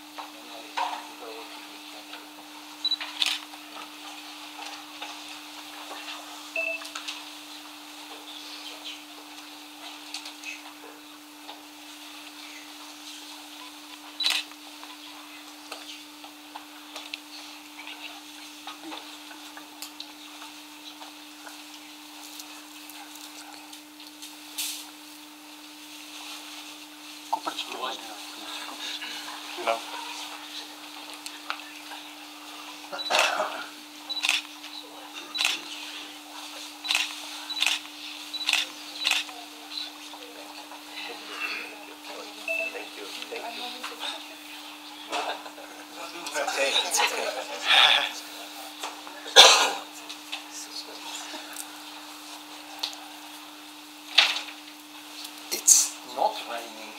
It's not raining.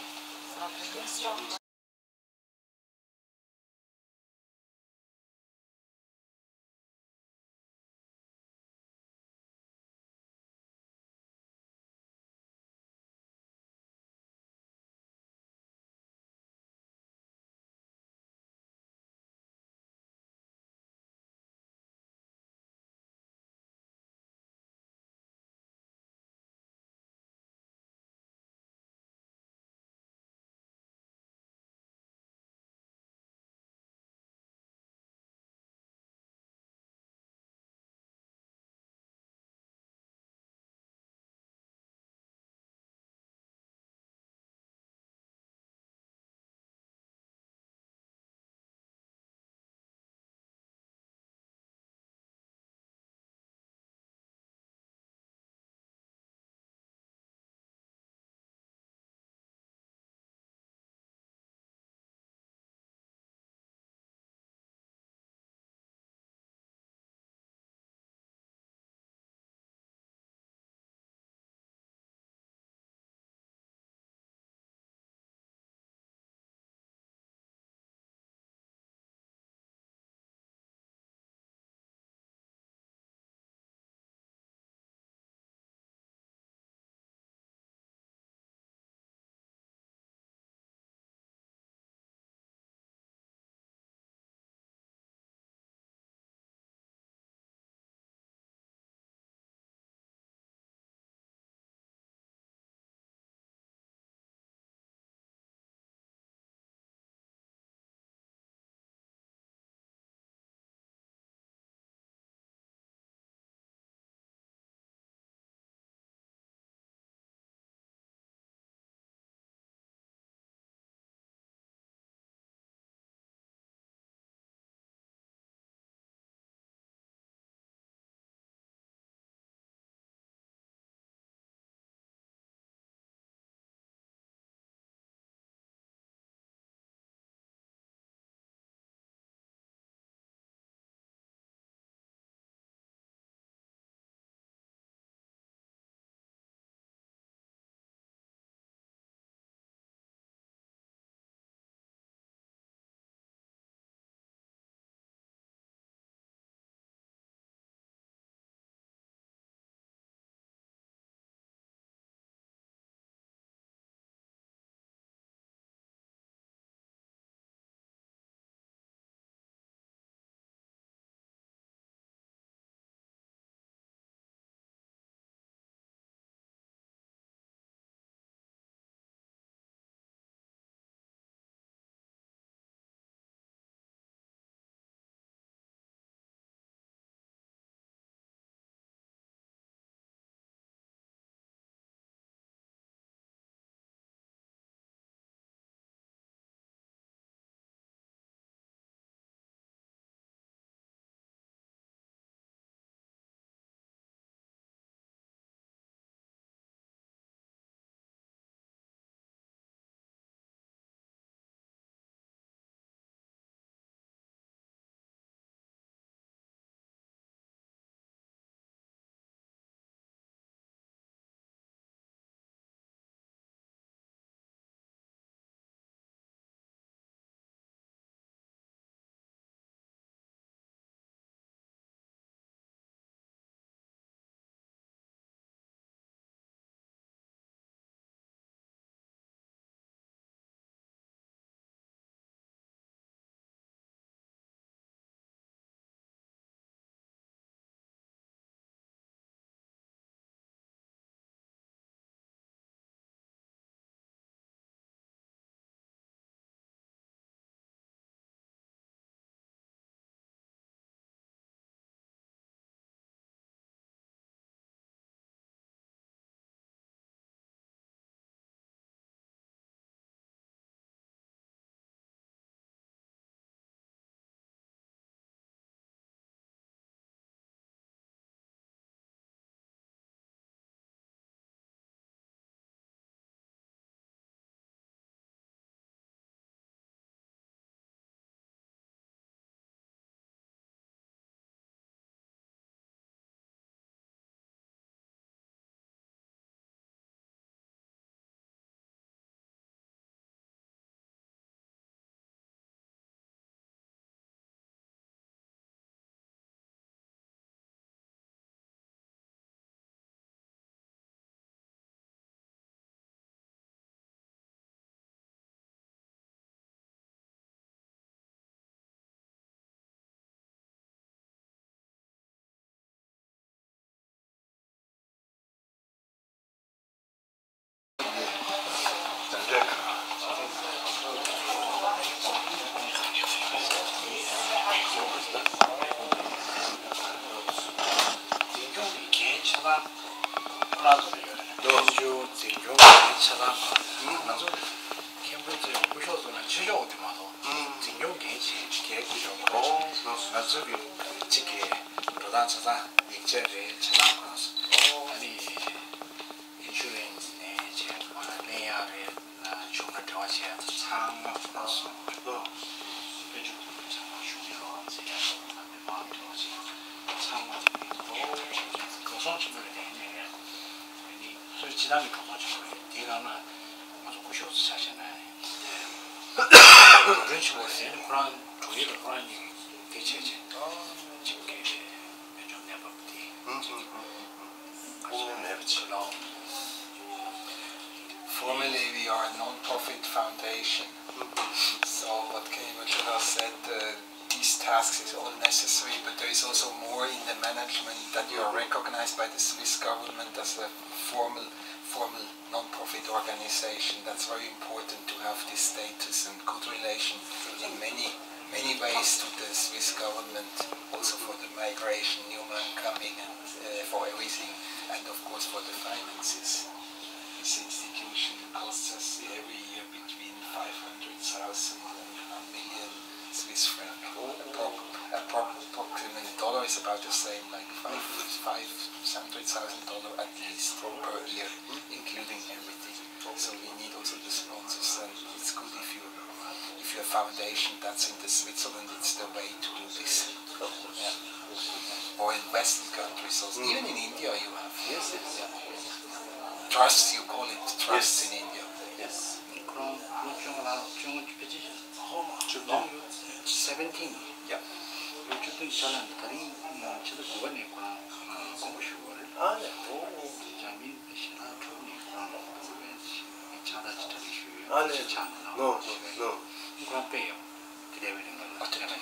ཚོགས་པ་ཡོད་རེད། འབྲེལ་ཆོད་འཛིན་སྐྱོང་གི་ཆ་ཚང་གང་ང་ཚོ་མཁན་པོ་ཚོས་སྐུ་ཞབས་ཚོ་ལ་ཆོས་ཕྱོགས་དེ་མ་གཏོགས་འཛིན་སྐྱོང་འགན་བྱེད་མཁན་སྐུ་ཞབས་མ་རེད། ང་ཚོ་གི་གཅིག་གི་འགྲོ་སྟངས་ཆ་ཚང་ཡིག་ཆ་རེད་ཆ་ཚང་གང་སོང་ཨ་ནི་ཨིན་ཤུ་རན་སི་ནས་བྱས་ཨ་ལེན་ཡག་རེད། ཆུང་ང་འབྲེལ་བ་བྱས་ཚང་མ་གོ་སོང་། དཔལ་འབྱོར་ཚང་མ་ཞུ་ཡག་ཚེ་ཡག་ཚང་མ་འབྲེལ་བ་བྱས་ཚང་མ་གོ་སོང་ཆེན་པོ་རེད་ནས་ནས་ནས་ནི་སོའི་སྤྱི་བཏང་གི་གོ་སོང་ཆེན་པོ་རེད། དེའི་སྒང་ན་ང་ཚོ་སྐུ་ཞབས་ཚོ་ཆ་བཞག་ན་ནས་རྒྱུན་ཆེན་པོ་རེད། ཁོ་རང་འགྲོ་ཡི་ལ་ཁོ་རང་གཉིས་དེ་བྱས་བྱས་གཅིག་གི་དཔལ་འབྱོར་གནས་བབ་དེ་ཨོ་མེད་པ་ཅིག་ལའོ། Formally, we are a non-profit foundation. So what Kenny Machado said, uh, these tasks is all necessary, but there is also more in the management that you are recognized by the Swiss government as a formal, formal non-profit organization. That's very important to have this status and good relation in many, many ways to the Swiss government, also for the migration, new man coming, and uh, for everything, and of course for the finances. This institution costs us every year between five hundred thousand and one million Swiss franc. Appro- appro- approximately, dollar is about the same, like five five hundred thousand dollar at least per year, including everything. So we need also the sponsors, and it's good if you if you're a foundation that's in the Switzerland, it's the way to do this. Yeah. Or in Western countries, also. Even in India, you have. Yes, yes. Yeah. Trusts, you call it trusts in India. Yes. ཁོ་རང་ལོ་བཅོ་ལྔ་ལ་བཅོ་ལྔ་ཕལ་ཆེར་བཅུ་བདུན་ཡོད། seventeen. Yeah. ལོ་བཅུ་བདུན་ཆ་ལ་ད་རིང་ཕྱི་ཟླ་དགུ་པ་ནས་ཁོ་རང་དགོངས་པ་ཞུ་བ་རེད། ཨ་ཡ་ཨོ། འཇར་མན་ཞེ་ལ་གྲུབ་ནས་ཁོ་རང་ལ་ཕྱག་རྟགས་ཅིག་གྲ་སྒྲིག་ཞུས་ཡོད། ཨ་ལས། ཕྱི་ཕྱག་ནང་ལ་ནོ་ནོ། ཁོ་རང་དཔེ་ཡག་དེ་འདྲ་བའི་རིང་ལ་ཨ་ཐུག་ཐུག་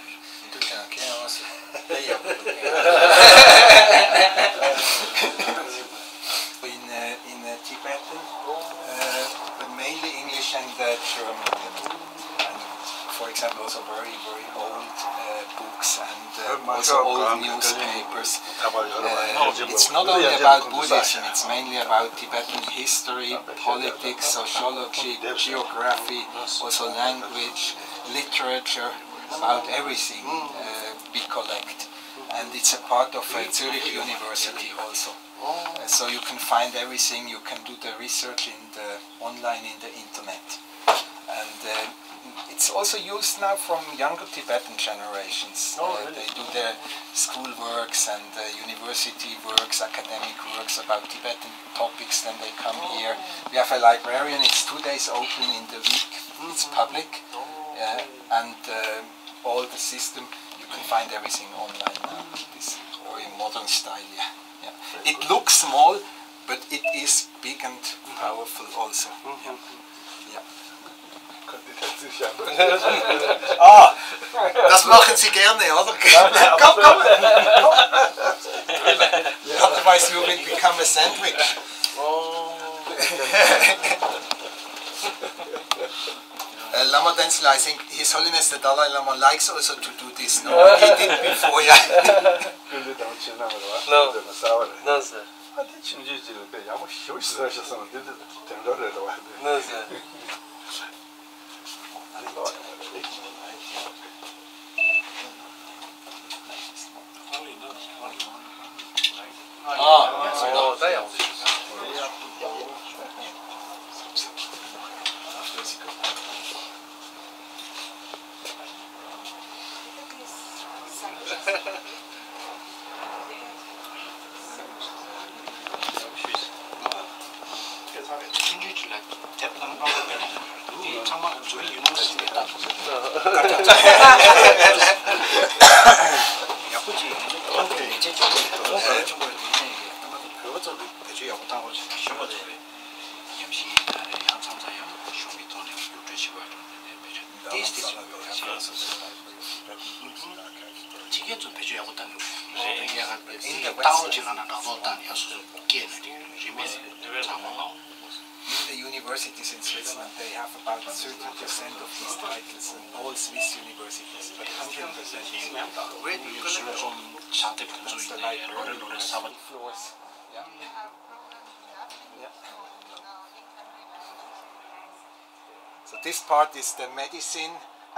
ཐུག་ཐུག་ཁྱེད་རང་སུ་དཔེ་ཡག་པོ་འདུག In, uh, in uh, Tibetan, uh, but mainly English and uh, German. And for example, also very, very old uh, books and uh, also old newspapers. Uh, it's not only about Buddhism, it's mainly about Tibetan history, politics, sociology, geography, also language, literature, about everything uh, we collect. And it's a part of uh, Zurich University also. Uh, so you can find everything, you can do the research in the online, in the internet. And uh, it's also used now from younger Tibetan generations. Uh, they do their school works and uh, university works, academic works about Tibetan topics. Then they come here. We have a librarian, it's two days open in the week, it's public. Uh, and uh, all the system, you can find everything online now. This very modern style, yeah. Yeah. It looks small, but it is big and powerful also. Yeah. Yeah. Ah, das machen Sie gerne, oder? Komm, komm, komm. Otherwise you will become a sandwich. Oh. Uh, Lama Denzil, I think His Holiness the Dalai Lama likes also to do this. No, he did before, yeah. ཀུན་གླེང་དང་ཆེ་ན་མ་རེད་བ། ལགས། དེ་ན་གསར་བ་རེད། ལགས་སོ། ཨ་དེ་ཆུང་ཆུང་ཅིག་ལ་དཔེ་ཡག་པོ་ཞེ་པོ་ཞིག་བཟོས་ཤག་བསམ། འདི་འདི་དེ་འདྲ་རེད་བ། ལགས་སོ། ཨ་ནི་ལོ་ཡག་པོ་རེད། ཨ། ཨོ་ད་ཡག་པོ་ཞིག་ཆུང་ཆུང་ཅིག་ལ་དེབ་བླངས་བླངས་པ་དཔེ་ལ་འདུག་ཚང་མ་ཚུར་ཡིན་ནོ་སེམས་ཀྱི་ལྟ་ཐུབ། ཡག་པོ་ཅིག་ཡིན་འདུག་ཁོང་ཚོ་མི་ཚེ་སྐྱོང་གི་འགྲོ་སོང་ག་རེ་བྱུང་དགོས་དེ་ནས་རྣམ་པ་ཚོ་བོད་པ་ཚོ་བེད་སྤྱོད་ཡག་པོ་བཏང་རོགས་བྱེད་གཞོན་པ་ཚོ་རེད། ཉམས་ཞིབ་ཡིན་ན་རེད། ཡང་མཚམས་མཚམས་ཡང་གཞུང་གི་ཐོག་ནས་བསྒྱུར་བཅོས་བྱེད་པ་རེད། ཏིས་ཏིས་ཕྱི་རྒྱལ་ཚོ་བེད་སྤྱོད་ཡག་པོ་བཏང་གི་རེད། རྒྱལ་ཁབ་ཀྱི་ཏང་ཅིག་ལ་ན་ནང་ཐོག་བཏང་ནས་ཡག་སོ་སོ་སྐད་ན་རིགས་རིན་མེད་ཚང་མ་ལའོ། Even the universities in Switzerland, they have about thirty percent of these titles in all Swiss universities, but one hundred percent is in Zürich, Zürich, that's the library, that's the floors. Yeah. Yeah. So this part is the medicine,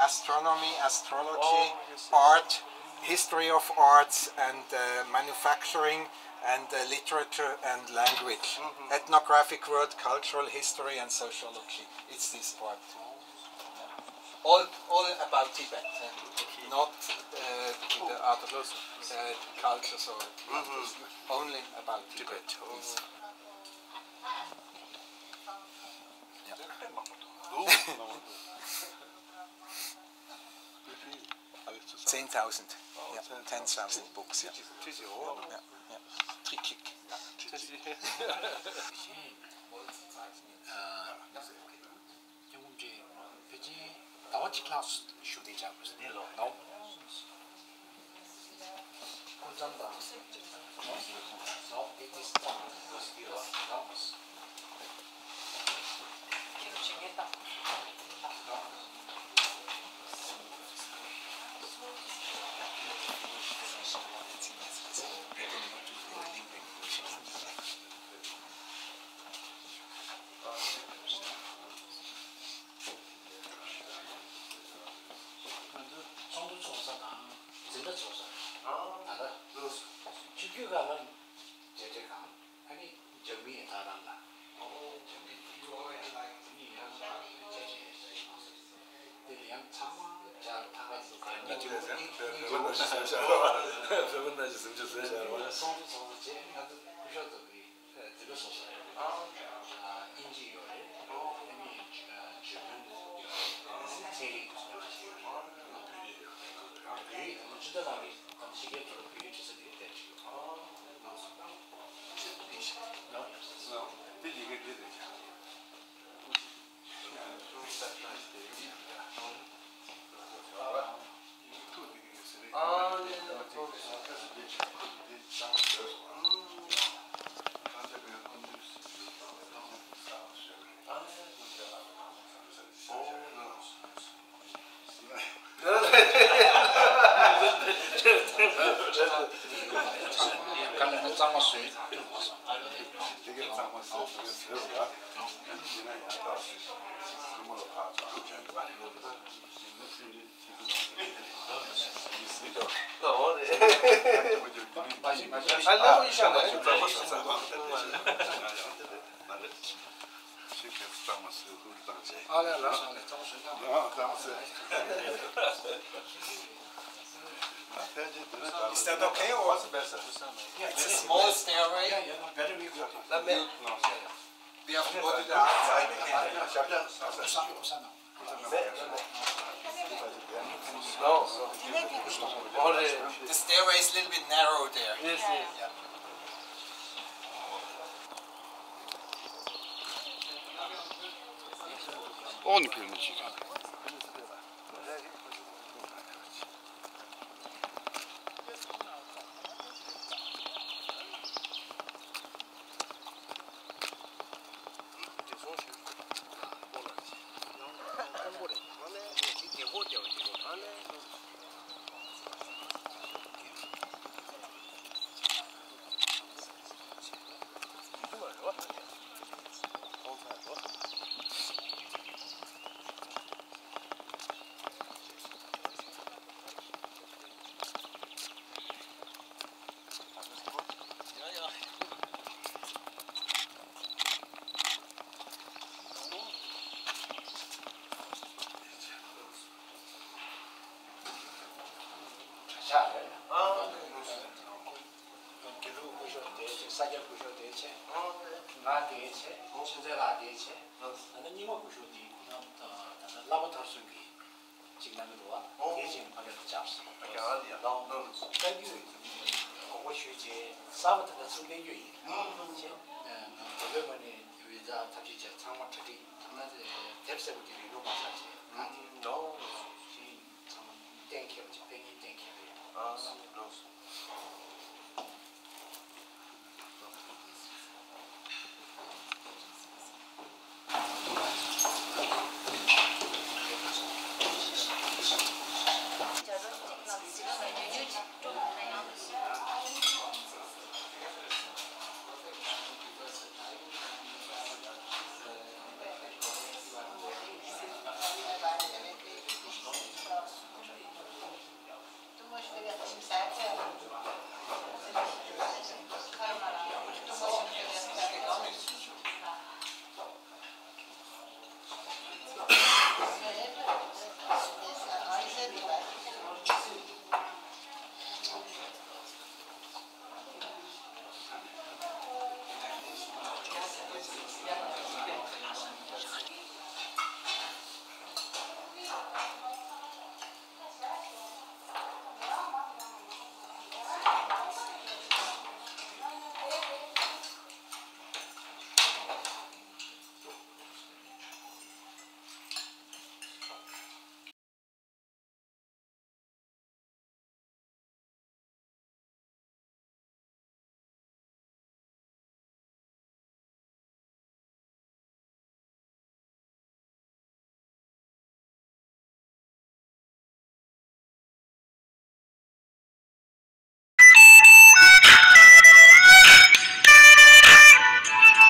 astronomy, astrology, art, history of arts, and uh, manufacturing, and uh, literature and language, ethnographic world, cultural history and sociology. It's this part. All, all about Tibet, uh, not uh, the other uh, cultures or languages. Only about Tibet. Tibet. Ten thousand. Yeah, ten thousand books. Yeah. Yeah, yeah. Trichik. ང་ཚོ་ཚོགས་འདུ་ཚོགས་ས་དང་འཛིན་གྲྭ་ཚོགས་ས། ད་ལྟ་ཆུ་རྒྱུད་སྒང་ལ་མཇལ་འཕྲད་ཁང་། ཨ་ནི་རྒྱ་མི་ཡི་ཐང་རང་ལ། དེ་ལ་ཡང་ཚང་མ་སྦྱར་ཐང་ག་ཚོ་ག་ནི་ཇོ་བོ་ནི་ཇོ་བོ་ནི་ཇོ་བོ་ནི་ཇོ་བོ་ནི་ཇོ་བོ་ནི་ཚོགས་འདུ་ཚོགས་ས་བྱས་ང་ཚོ་སྐུ་ཞབས་ཚོ་གི་འཛིན་གྲྭ་སོ་སོ་རེད། དབྱིན་ཇི་ཡོད་རེད། ཨ་ནི་ཇར་མན་ཡོད་རེད། ཚན་རིག་ཡོད་རེད། བོད་ཡིག་ཇི་ལྟར་ལ་རེད་དམ་ཤེས་མཁན་ཚོར་བོད་ཡིག་ཁྲིད་ས་དེ་བསྡད་ཀྱི་ཡོད། དེ་ཡི་གེ་འདི་རེད། ག་ལ་ན་གཙང་མ་བཟོས། Is that okay or? It's a small stairway. Let me. We have to go to the outside again. No, no. Only the stairway is a little bit narrow there. Yes, yes. དགེ་ལུགས་སྐུ་ཞབས་དེ་བྱས། ས་སྐྱ་སྐུ་ཞབས་དེ་བྱས། ང་དེ་བྱས། ཆོས་མཛད་ལགས་དེ་བྱས། ད་ལྟ་རྙིང་མ་སྐུ་ཞབས་དེ་ད་ལྟ་བསླབ་པ་མཐར་སོན་གྱི་ཅིག་གནང་གི་འདུག་བ། དེ་བྱས་ནས་ཕ་གིར་བཅར་སོང་། བཀའ་བརྒྱུད་དགོངས་པ་ཞུས་རྗེས་གསར་པ་ད་ལྟ་ཚུར་སླེབས་རྒྱུ་ཡིན། བྱས་ང་བོད་པའི་ངོས་ནས་བི་ཛ་ཐབས་ཤེས་བྱས། ཚང་མ་གྲ་སྒྲིག་ཐ་ན་དེབ་གསལ་པོ་དེ་རིང་ལུགས་མ་ཚར་བྱས་ང་དེ།